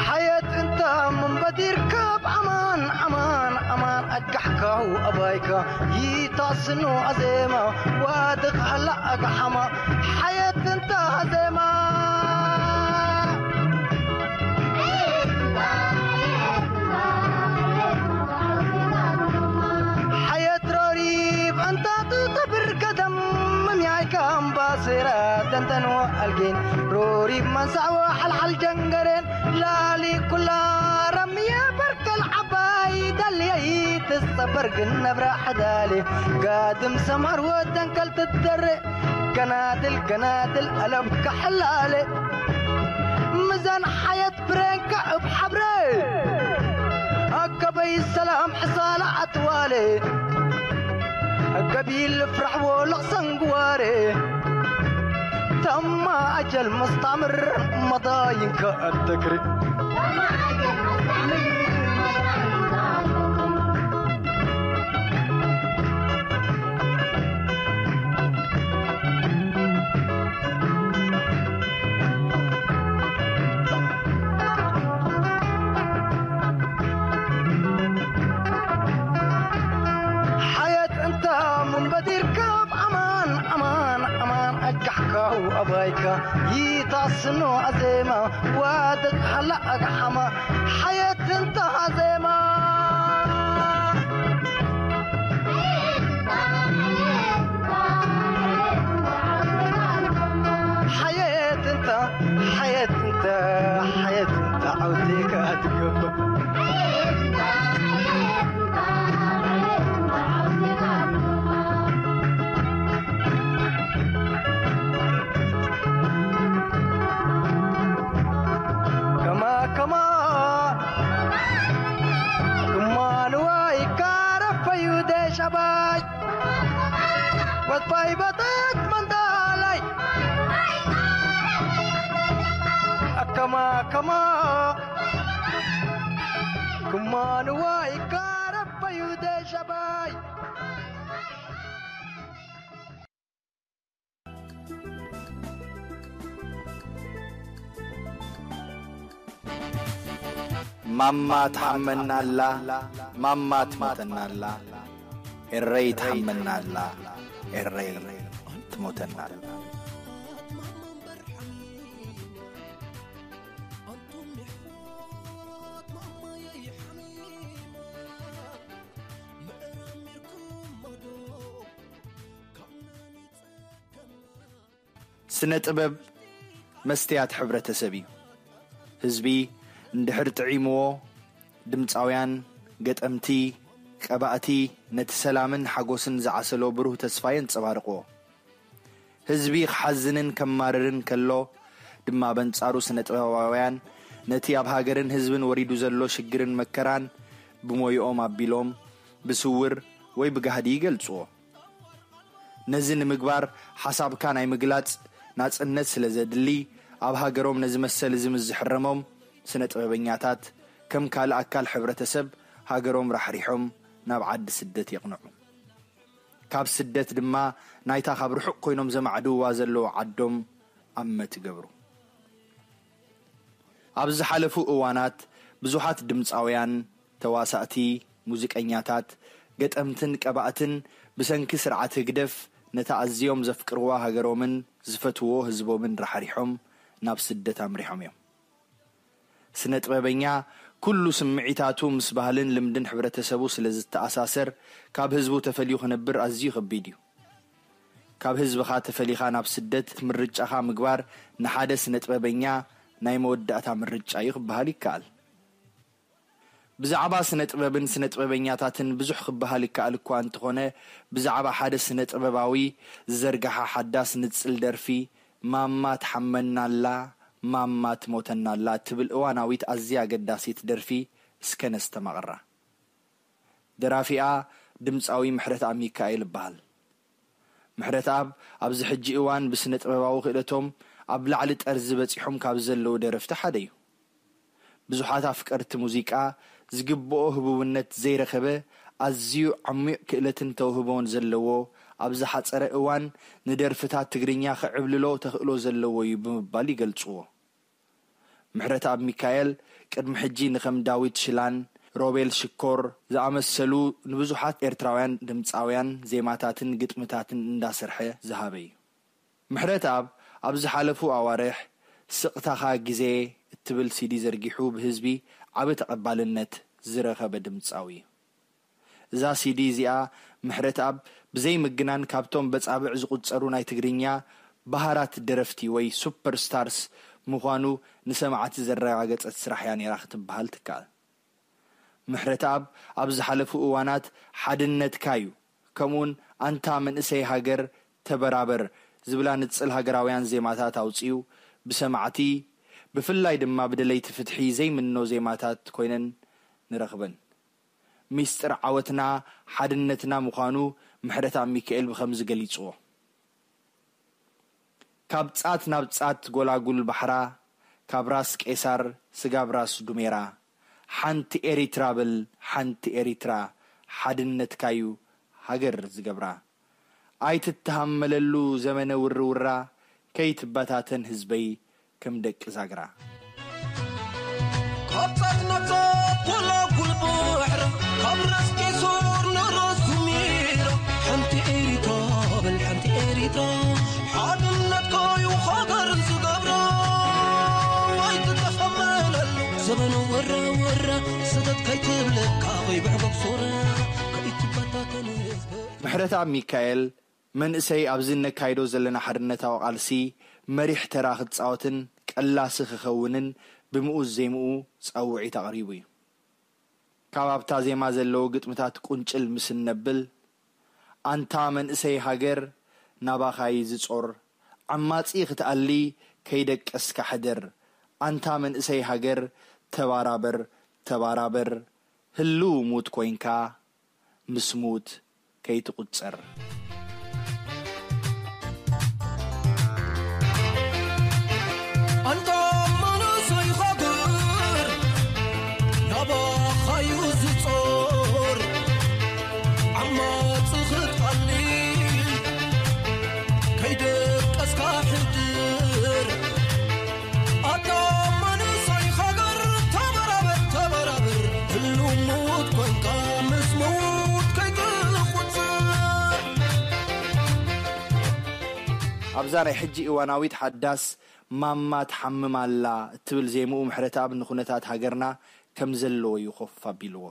ሓየት እንታ ምንበዲር ካብ ኣማን ኣማን ኣማን ኣጋሕካው ኣባይካ ይታስኖ ኣዜማ ዋድቕ ሃላ ኣጋሓማ ሓየት እንታ ኣዜማ ሓየት ሮሪብ እንታቱ ተብር ገደም ምምያይካ ኣምባሴራ ተንተንዎ ኣልጌን ሮሪብ መንሳዕዎ ሓልሓል ጀንገሬን ላሊ ኩላ ረምየ በርከል ዓባይ ደልየይ ትጸበር ግን ነብራ ሕዳሌ ጋድም ሰምሃር ወደንከል ትደረ ገናድል ገናድል ኣለም ከሕላለ ምዛን ሓየት ብሬንካ እብ ሓብረ ኣከበይ ሰላም ሕሳላ ኣትዋለ ገቢል ፍራሕዎ ለቕሰንግዋረ ተማ ኣጀል መስታምር መዳይንካ ኣደክሪ ሓየት እንታ ምንበዲርካ ኣማን ኣማን ኣማን ኣጋሕካው ኣባይካ ይታስኖ ኣዜማ ዋደቅ ሃላ ኣግሓማ ሓየት እንታ ኣዜማ ሓየት እንታ ሓየት እንታ ሓየት እንታ ዓውቴካ ትገብር ከማ ከማ ክማልዋ ይካረፈዩ ደሻባይ ወጥፋይ በጠት መንዳላይ ኣከማ ከማ ክማልዋ ይካረፈዩ ደሻባይ ማማ ትሓመና ኣላ ማማ ትሞተና ኣላ ኤረይ ትሓመና ኣላ ኤረይ ትሞተና ኣላ ስነ ጥበብ መስትያት ሕብረተሰብ እዩ። ህዝቢ እንድሕር ጥዒምዎ፣ ድምጻውያን፣ ገጠምቲ፣ ቀባእቲ ነቲ ሰላምን ሓጎስን ዝዓሰሎ ብሩህ ተስፋ የንጸባርቕዎ። ህዝቢ ክሓዝንን ከማርርን ከሎ ድማ በንጻሩ ስነ ጥበባውያን ነቲ ኣብ ሃገርን ህዝብን ወሪዱ ዘሎ ሽግርን መከራን ብሞይኦም ኣቢሎም ብስውር ወይ ብጋህዲ ይገልጽዎ። ነዚ ንምግባር ሓሳብካ ናይ ምግላጽ ናጽነት ስለ ዘድሊ፣ ኣብ ሃገሮም ነዚ መሰል እዚ ምስ ዝሕረሞም፣ ስነ ጥበበኛታት ከም ካልእ ኣካል ሕብረተሰብ ሃገሮም ራሕሪሖም ናብ ዓዲ ስደት የቕንዑ። ካብ ስደት ድማ ናይታ ካብ ርሑቕ ኮይኖም ዘማዕድውዋ ዘለዉ ዓዶም ኣመት ይገብሩ። ኣብ ዝሓለፉ እዋናት ብዙሓት ድምጻውያን፣ ተዋሳእቲ፣ ሙዚቀኛታት፣ ገጠምትን ቀባእትን ብሰንኪ ስርዓት ህግደፍ ነታ ኣዝዮም ዘፍቅርዋ ሃገሮምን ዝፈትዎ ህዝቦምን ራሕሪሖም ናብ ስደት ኣምሪሖም እዮም። ስነ ጥበበኛ ኩሉ ስምዒታቱ ምስ ባህልን ልምድን ሕብረተሰቡ ስለ ዝተኣሳሰር፣ ካብ ህዝቡ ተፈልዩ ክነብር ኣዝዩ ከቢድ እዩ። ካብ ህዝብኻ ተፈሊኻ ናብ ስደት ምርጫኻ ምግባር ንሓደ ስነ ጥበበኛ ናይ መወዳእታ ምርጫ እዩ ክበሃል ይከኣል። ብዛዕባ ስነ ጥበብን ስነ ጥበበኛታትን ብዙሕ ክበሃል ይከኣል እኳ እንተኾነ፣ ብዛዕባ ሓደ ስነ ጥበባዊ ዝዘርግሓ ሓዳስ ንጽል ደርፊ፣ "ማማ ትሓመናላ፣ ማማ ትሞተናላ" እትብል እዋናዊት ኣዝያ ኣገዳሲት ደርፊ እስከ ነስተማቕራ። ደራፊኣ ድምጻዊ ምሕረትኣብ ሚካኤል ይበሃል። ምሕረትኣብ ኣብዚ ሕጂ እዋን ብስነ ጥበባዊ ክእለቶም ኣብ ላዕሊ ጠርዚ በጺሖም ካብ ዘለዉ ደረፍቲ ሓደ እዩ። ብዙሓት ኣፍቀርቲ ሙዚቃ ዝግብኦ ህቡብነት ዘይረኸበ፣ ኣዝዩ ዓሚቕ ክእለትን ተውህቦን ዘለዎ፣ ኣብ ዝሓጸረ እዋን ንደርፍታት ትግርኛ ክዕብልሎ ተኽእሎ ዘለዎ እዩ ብምባል ይገልጽዎ። ምሕረትኣብ ሚካኤል ቅድሚ ሕጂ ንከም ዳዊት ሽላን ሮቤል ሽኮር ዝኣመሰሉ ንብዙሓት ኤርትራውያን ድምጻውያን ዜማታትን ግጥምታትን እንዳሰርሐ ዝሃበ እዩ። ምሕረትኣብ ኣብ ዝሓለፉ ኣዋርሕ ስቕታኻ ግዜ እትብል ሲዲ ዘርጊሑ ብህዝቢ ዓቢ ተቐባልነት ዝረኸበ ድምጻዊ እዩ። እዛ ሲዲ እዚኣ ምሕረትኣብ ብዘይ ምግናን ካብቶም በጻብዕ ዝቑጸሩ ናይ ትግርኛ በሃራት ደረፍቲ ወይ ሱፐር ስታርስ ምዃኑ ንሰማዕቲ ዘረጋገጸት ስራሕ እያ ነይራ ክትበሃል ትከኣል። ምሕረትኣብ ኣብ ዝሓለፉ እዋናት ሓድነትካ እዩ፣ ከምኡውን ኣንታ መንእሰይ ሃገር ተበራበር ዝብላ ንጽል ሃገራውያን ዜማታት ኣውጺኡ ብሰማዕቲ ብፍላይ ድማ ብደለይቲ ፍትሒ ዘይምኖ ዜማታት ኮይነን ንረኽበን። ሚስጥር ዓወትና ሓድነትና ምዃኑ ምሕረትኣብ ሚካኤል ብኸምዚ ገሊጽዎ። ካብ ጻት ናብ ጻት ጎላጉል ባሕራ፣ ካብ ራስ ቄሳር ስጋብ ራስ ዱሜራ፣ ሓንቲ ኤሪትራ በል ሓንቲ ኤሪትራ፣ ሓድነትካዩ ሃገር ዝገብራ። ኣይትተሃመለሉ ዘመነ ውርውራ፣ ከይትበታተን ህዝበይ ከም ደቂ ዛግራ። ካብ ጻት ናብ ጻት ጎላጉል ባሕራ፣ ካብ ራስ ቄሳር ንራስ ዱሜራ፣ ሓንቲ ኤሪትራ በል ሓንቲ ኤሪትራ፣ ሓድነትካዩ ሃገር ዝገብራ። ኣይትተኸመለሉ ዘበኑ ወራ ወራ፣ ስደት ከይትብለካ ከይብዕጎብ ሶራ፣ ከይትበታተን ህዝበይ። ምሕረትኣብ ሚካኤል መንእሰይ ኣብዚ እነካይዶ ዘለና ሓርነታዊ ቃልሲ መሪሕ ተራ ክጻወትን ቀላሲ ክኸውንን ብምኡዝ ዜምኡ ጻውዒት ኣቕሪቡ እዩ። ካብ ኣብታ ዜማ ዘለዉ ግጥምታት ቁንጭል ምስ እነብል፣ ኣንታ መንእሰይ ሃገር ናባኻ እዩ ዝጾር፣ ዓማጺ ክትኣሊ ከይደቀስካ ሕደር፣ ኣንታ መንእሰይ ሃገር ተባራበር፣ ተባራበር፣ ህልው ሙት ኮይንካ ምስ ሙት ከይትቑጸር። ኣንታ መንእሰይ ሃገር ናባኻዩ ዝጾር፣ ዓማጺ ክትኣሊ ከይደቀስካ ሕድር። ኣታ መንእሰይ ሃገር ተበራበር፣ ተበራበር፣ ህልው ሙት ኮንካ ምስ ምዉት ከይትቑጽር። ኣብዛ ናይ ሕጂ እዋናዊት ሓዳስ ማማ ትሓምም ኣላ እትብል ዜምኡ ምሕረተኣብ ንኹነታት ሃገርና ከም ዘለዎ እዩ ኮፍ ኣቢልዎ።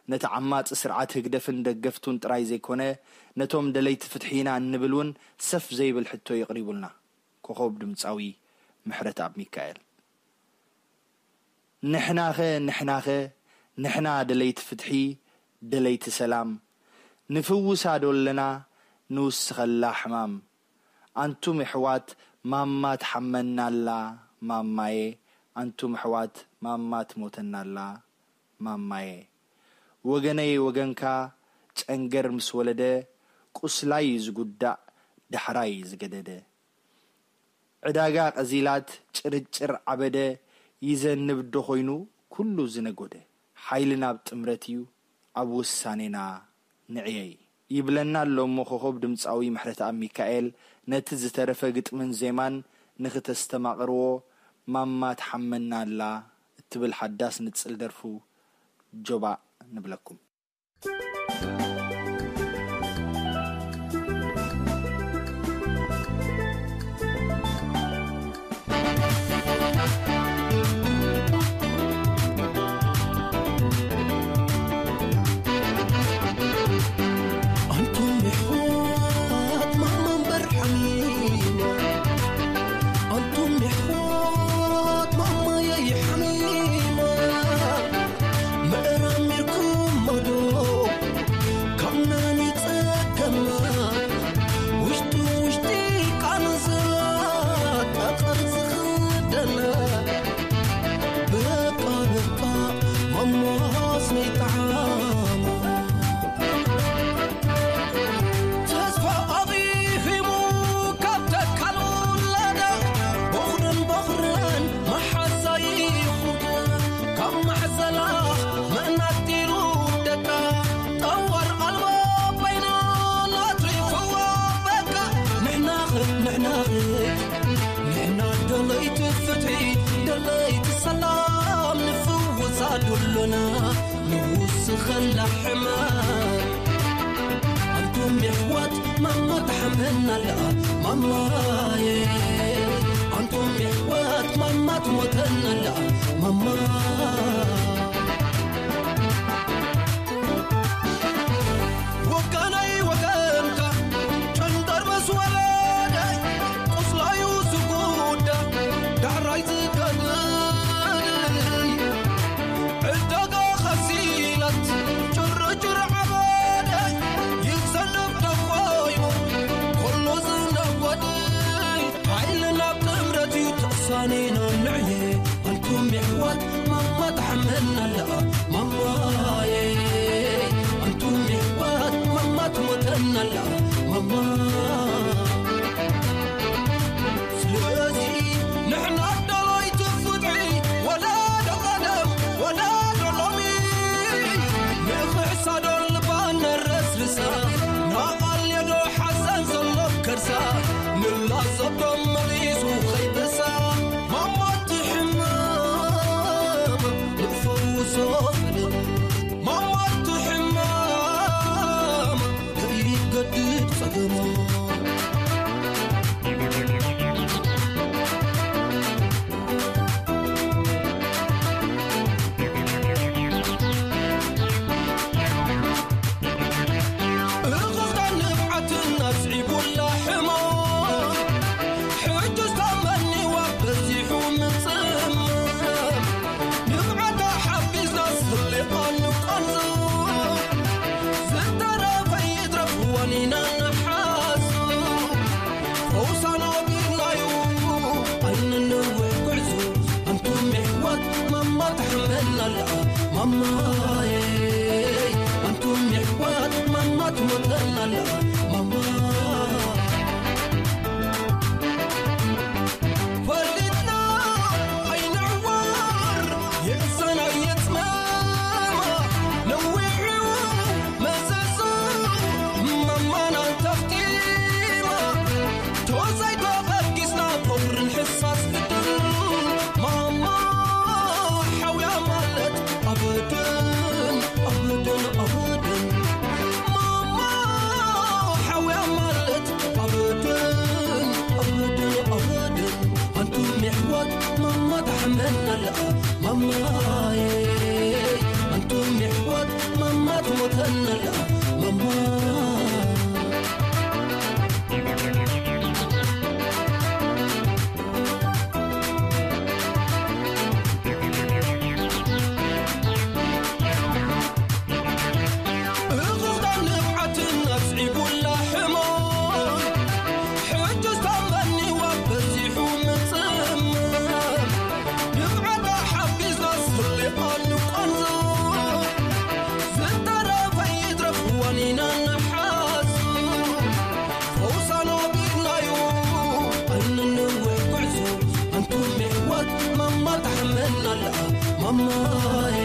ነቲ ዓማጺ ስርዓት ህግደፍን ደገፍቱን ጥራይ ዘይኮነ፣ ነቶም ደለይቲ ፍትሒ ኢና እንብል እውን ሰፍ ዘይብል ሕቶ የቕሪቡልና ኮኾብ ድምጻዊ ምሕረተኣብ ሚካኤል። ንሕናኸ ንሕናኸ ንሕና ደለይቲ ፍትሒ ደለይቲ ሰላም ንፍውሳ ዶ ኣለና ንውስኸላ ሕማም። ኣንቱም የሕዋት ማማ ትሓመናላ ማማየ። ኣንቱም ኣሕዋት ማማ ትሞተናላ ማማየ። ወገነይ ወገንካ ጨንገር ምስ ወለደ ቁስላይ ዝጉዳእ ዳሕራይ ዝገደደ። ዕዳጋ ቀዚላት ጭርጭር ዓበደ ይዘንብ ዶ ኾይኑ ኩሉ ዝነጎደ። ሓይልና ኣብ ጥምረት እዩ ኣብ ውሳኔና ንዕየይ። ይብለና ኣሎ እሞ ኮኾብ ድምጻዊ ምሕረተኣብ ሚካኤል ነቲ ዝተረፈ ግጥምን ዜማን ንኽተስተማቕርዎ ማማ ትሓመና ኣላ እትብል ሓዳስ ንጽል ደርፉ ጆባእ ንብለኩም። ኣንቱም የሕዋት ማማ እምበር ሓሚማ፣ ኣንቱም የሕዋት ማማየይ ሓሚማ፣ ምእራም ኢልኩሞ ዶ ካብ ናኒ ጸገማ፣ ውሽጢ ውሽጢ ቃንዛ ጠቐር ዝኽደና፣ በቃ በቃ ማማስ ነይጠዓማ። ተስፋ ኣኺኺሙ ካብ ተካል ውላዳ፣ ቦኽርን ቦኽርን መሓዛይ ይኹዳ። ካብ ማሕዘላ መእናት ኢሉ ደቃ፣ ጠዋር ኣልቦ በይና ኣትሪፍዋ በቃ። ንሕናኸ፣ ንሕናኸ፣ ንሕና ደለይቲ ፍትሒ፣ ደለይቲ ሰላም፣ ንፍውሳ ዶሎና ንውስኸላ ሕማም። ኣንቱም የሕዋት ማማ ትሓመና ኣላ ማማየ፣ ኣንቱም የሕዋት ማማ ትሞተና ኣላ ማማ። ወገነይ ወገንካ ጨንደር ምስ ወረደ፣ ቁስላዩ ዝጉዳ ዳሕራይ ዝገድል፣ ዕዳጋ ኸሲላት ጭርጭር ዓበደ፣ ይዘንብ ዶ ኮይኑ ኩሉ ዝነጎድ፣ ሓይልና ኣብ ጥምረት እዩ ተሳኒና ንዕየ። ኣንቱም የሕዋት ማማ ትሓመና ኣላ ማማየ፣ ኣንቱም የሕዋት ማማ ትሞተና ኣላ ማማ። ስለዚ ንሕና ደለይቲ ፍትሒ፣ ወለዶ ቀደም ወለዶ ሎሚ፣ ንኽሕሳ ዶ ልባ ነረስርሳ፣ ንኣልዮ ዶ ሓዘን ዘሎ ከርሳ፣ ንላዘብ ዶ መሊሱ ኸይብሳ። ማማ እቲ ሕማም ንፈውሶ፣ ማማ እቲ ሕማም ከይገድድ ጸገሙ። እኽልታን ንብዓትን ኣስዒቡላ ሕማም፣ ሕጂ ዝተመኒዋ በዚሑ ምጽማም። ንብዓታ ሓፊዝና ስሊቓ ንቋንዙ፣ ዝተረፈ ይትረፍ ዋኒና ንሓዙ። ፈውሳ ነቢርናዩ ኣይንንውሕ ጉዕዞ፣ ኣንቱም የሕዋት ማማ ትሓመና ኣላ ማማየ፣ ኣንቱም የሕዋት ማማ ትሞተና ኣላ ማማ። ፈሊጥና ኣይንዕወር፣ የእሰና የጽመማ፣ ነዊሑ መዘዙ ማማና ተኽቲማ፣ ተወዛይ ተበጊስና ፍቕርን ሕሳስ ግድን። ማማ ሓውያ ማለት ኣበደን፣ ኣበደን፣ ኣበደን። ማማ ሓውያ ማለት ኣበደን፣ ኣበደን፣ ኣበደን። ኣንቱም የሕዋት ማማ ትሓመና ኣላ ማማየ፣ ኣንቱም የሕዋት ማማ ትሞተና ኣላ ማማ። እኽልታን ንብዓትን ኣስዒቡላ ሕማም፣ ሕጂ ዝተመኒዋ በዚሑ ምጽማም። ንብዓታ ሓፊዝና ስሊቓ ንቋንዙ፣ ዝተረፈ ይትረፍ ዋኒና ንሓዙ። ፈውሳ ነቢርናዩ ኣይንንውሕ ጉዕዞ፣ ኣንቱም የሕዋት ማማ ትሓመና ኣላ ማማየ፣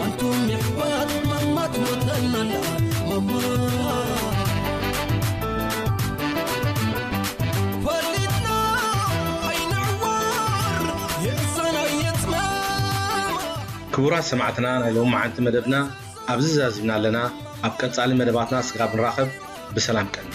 ኣንቱም የሕዋት ማማ ትሞተና ኣላ ማማ። ፈሊጥና ኣይንዕወር፣ የእሰና የጽመማ። ክቡራት ሰማዕትና፣ ናይ ሎማዓንቲ መደብና ኣብዚ ዛዚምና ኣለና። ኣብ ቀጻሊ መደባትና ስጋብ ንራኸብ ብሰላም ቀኒ።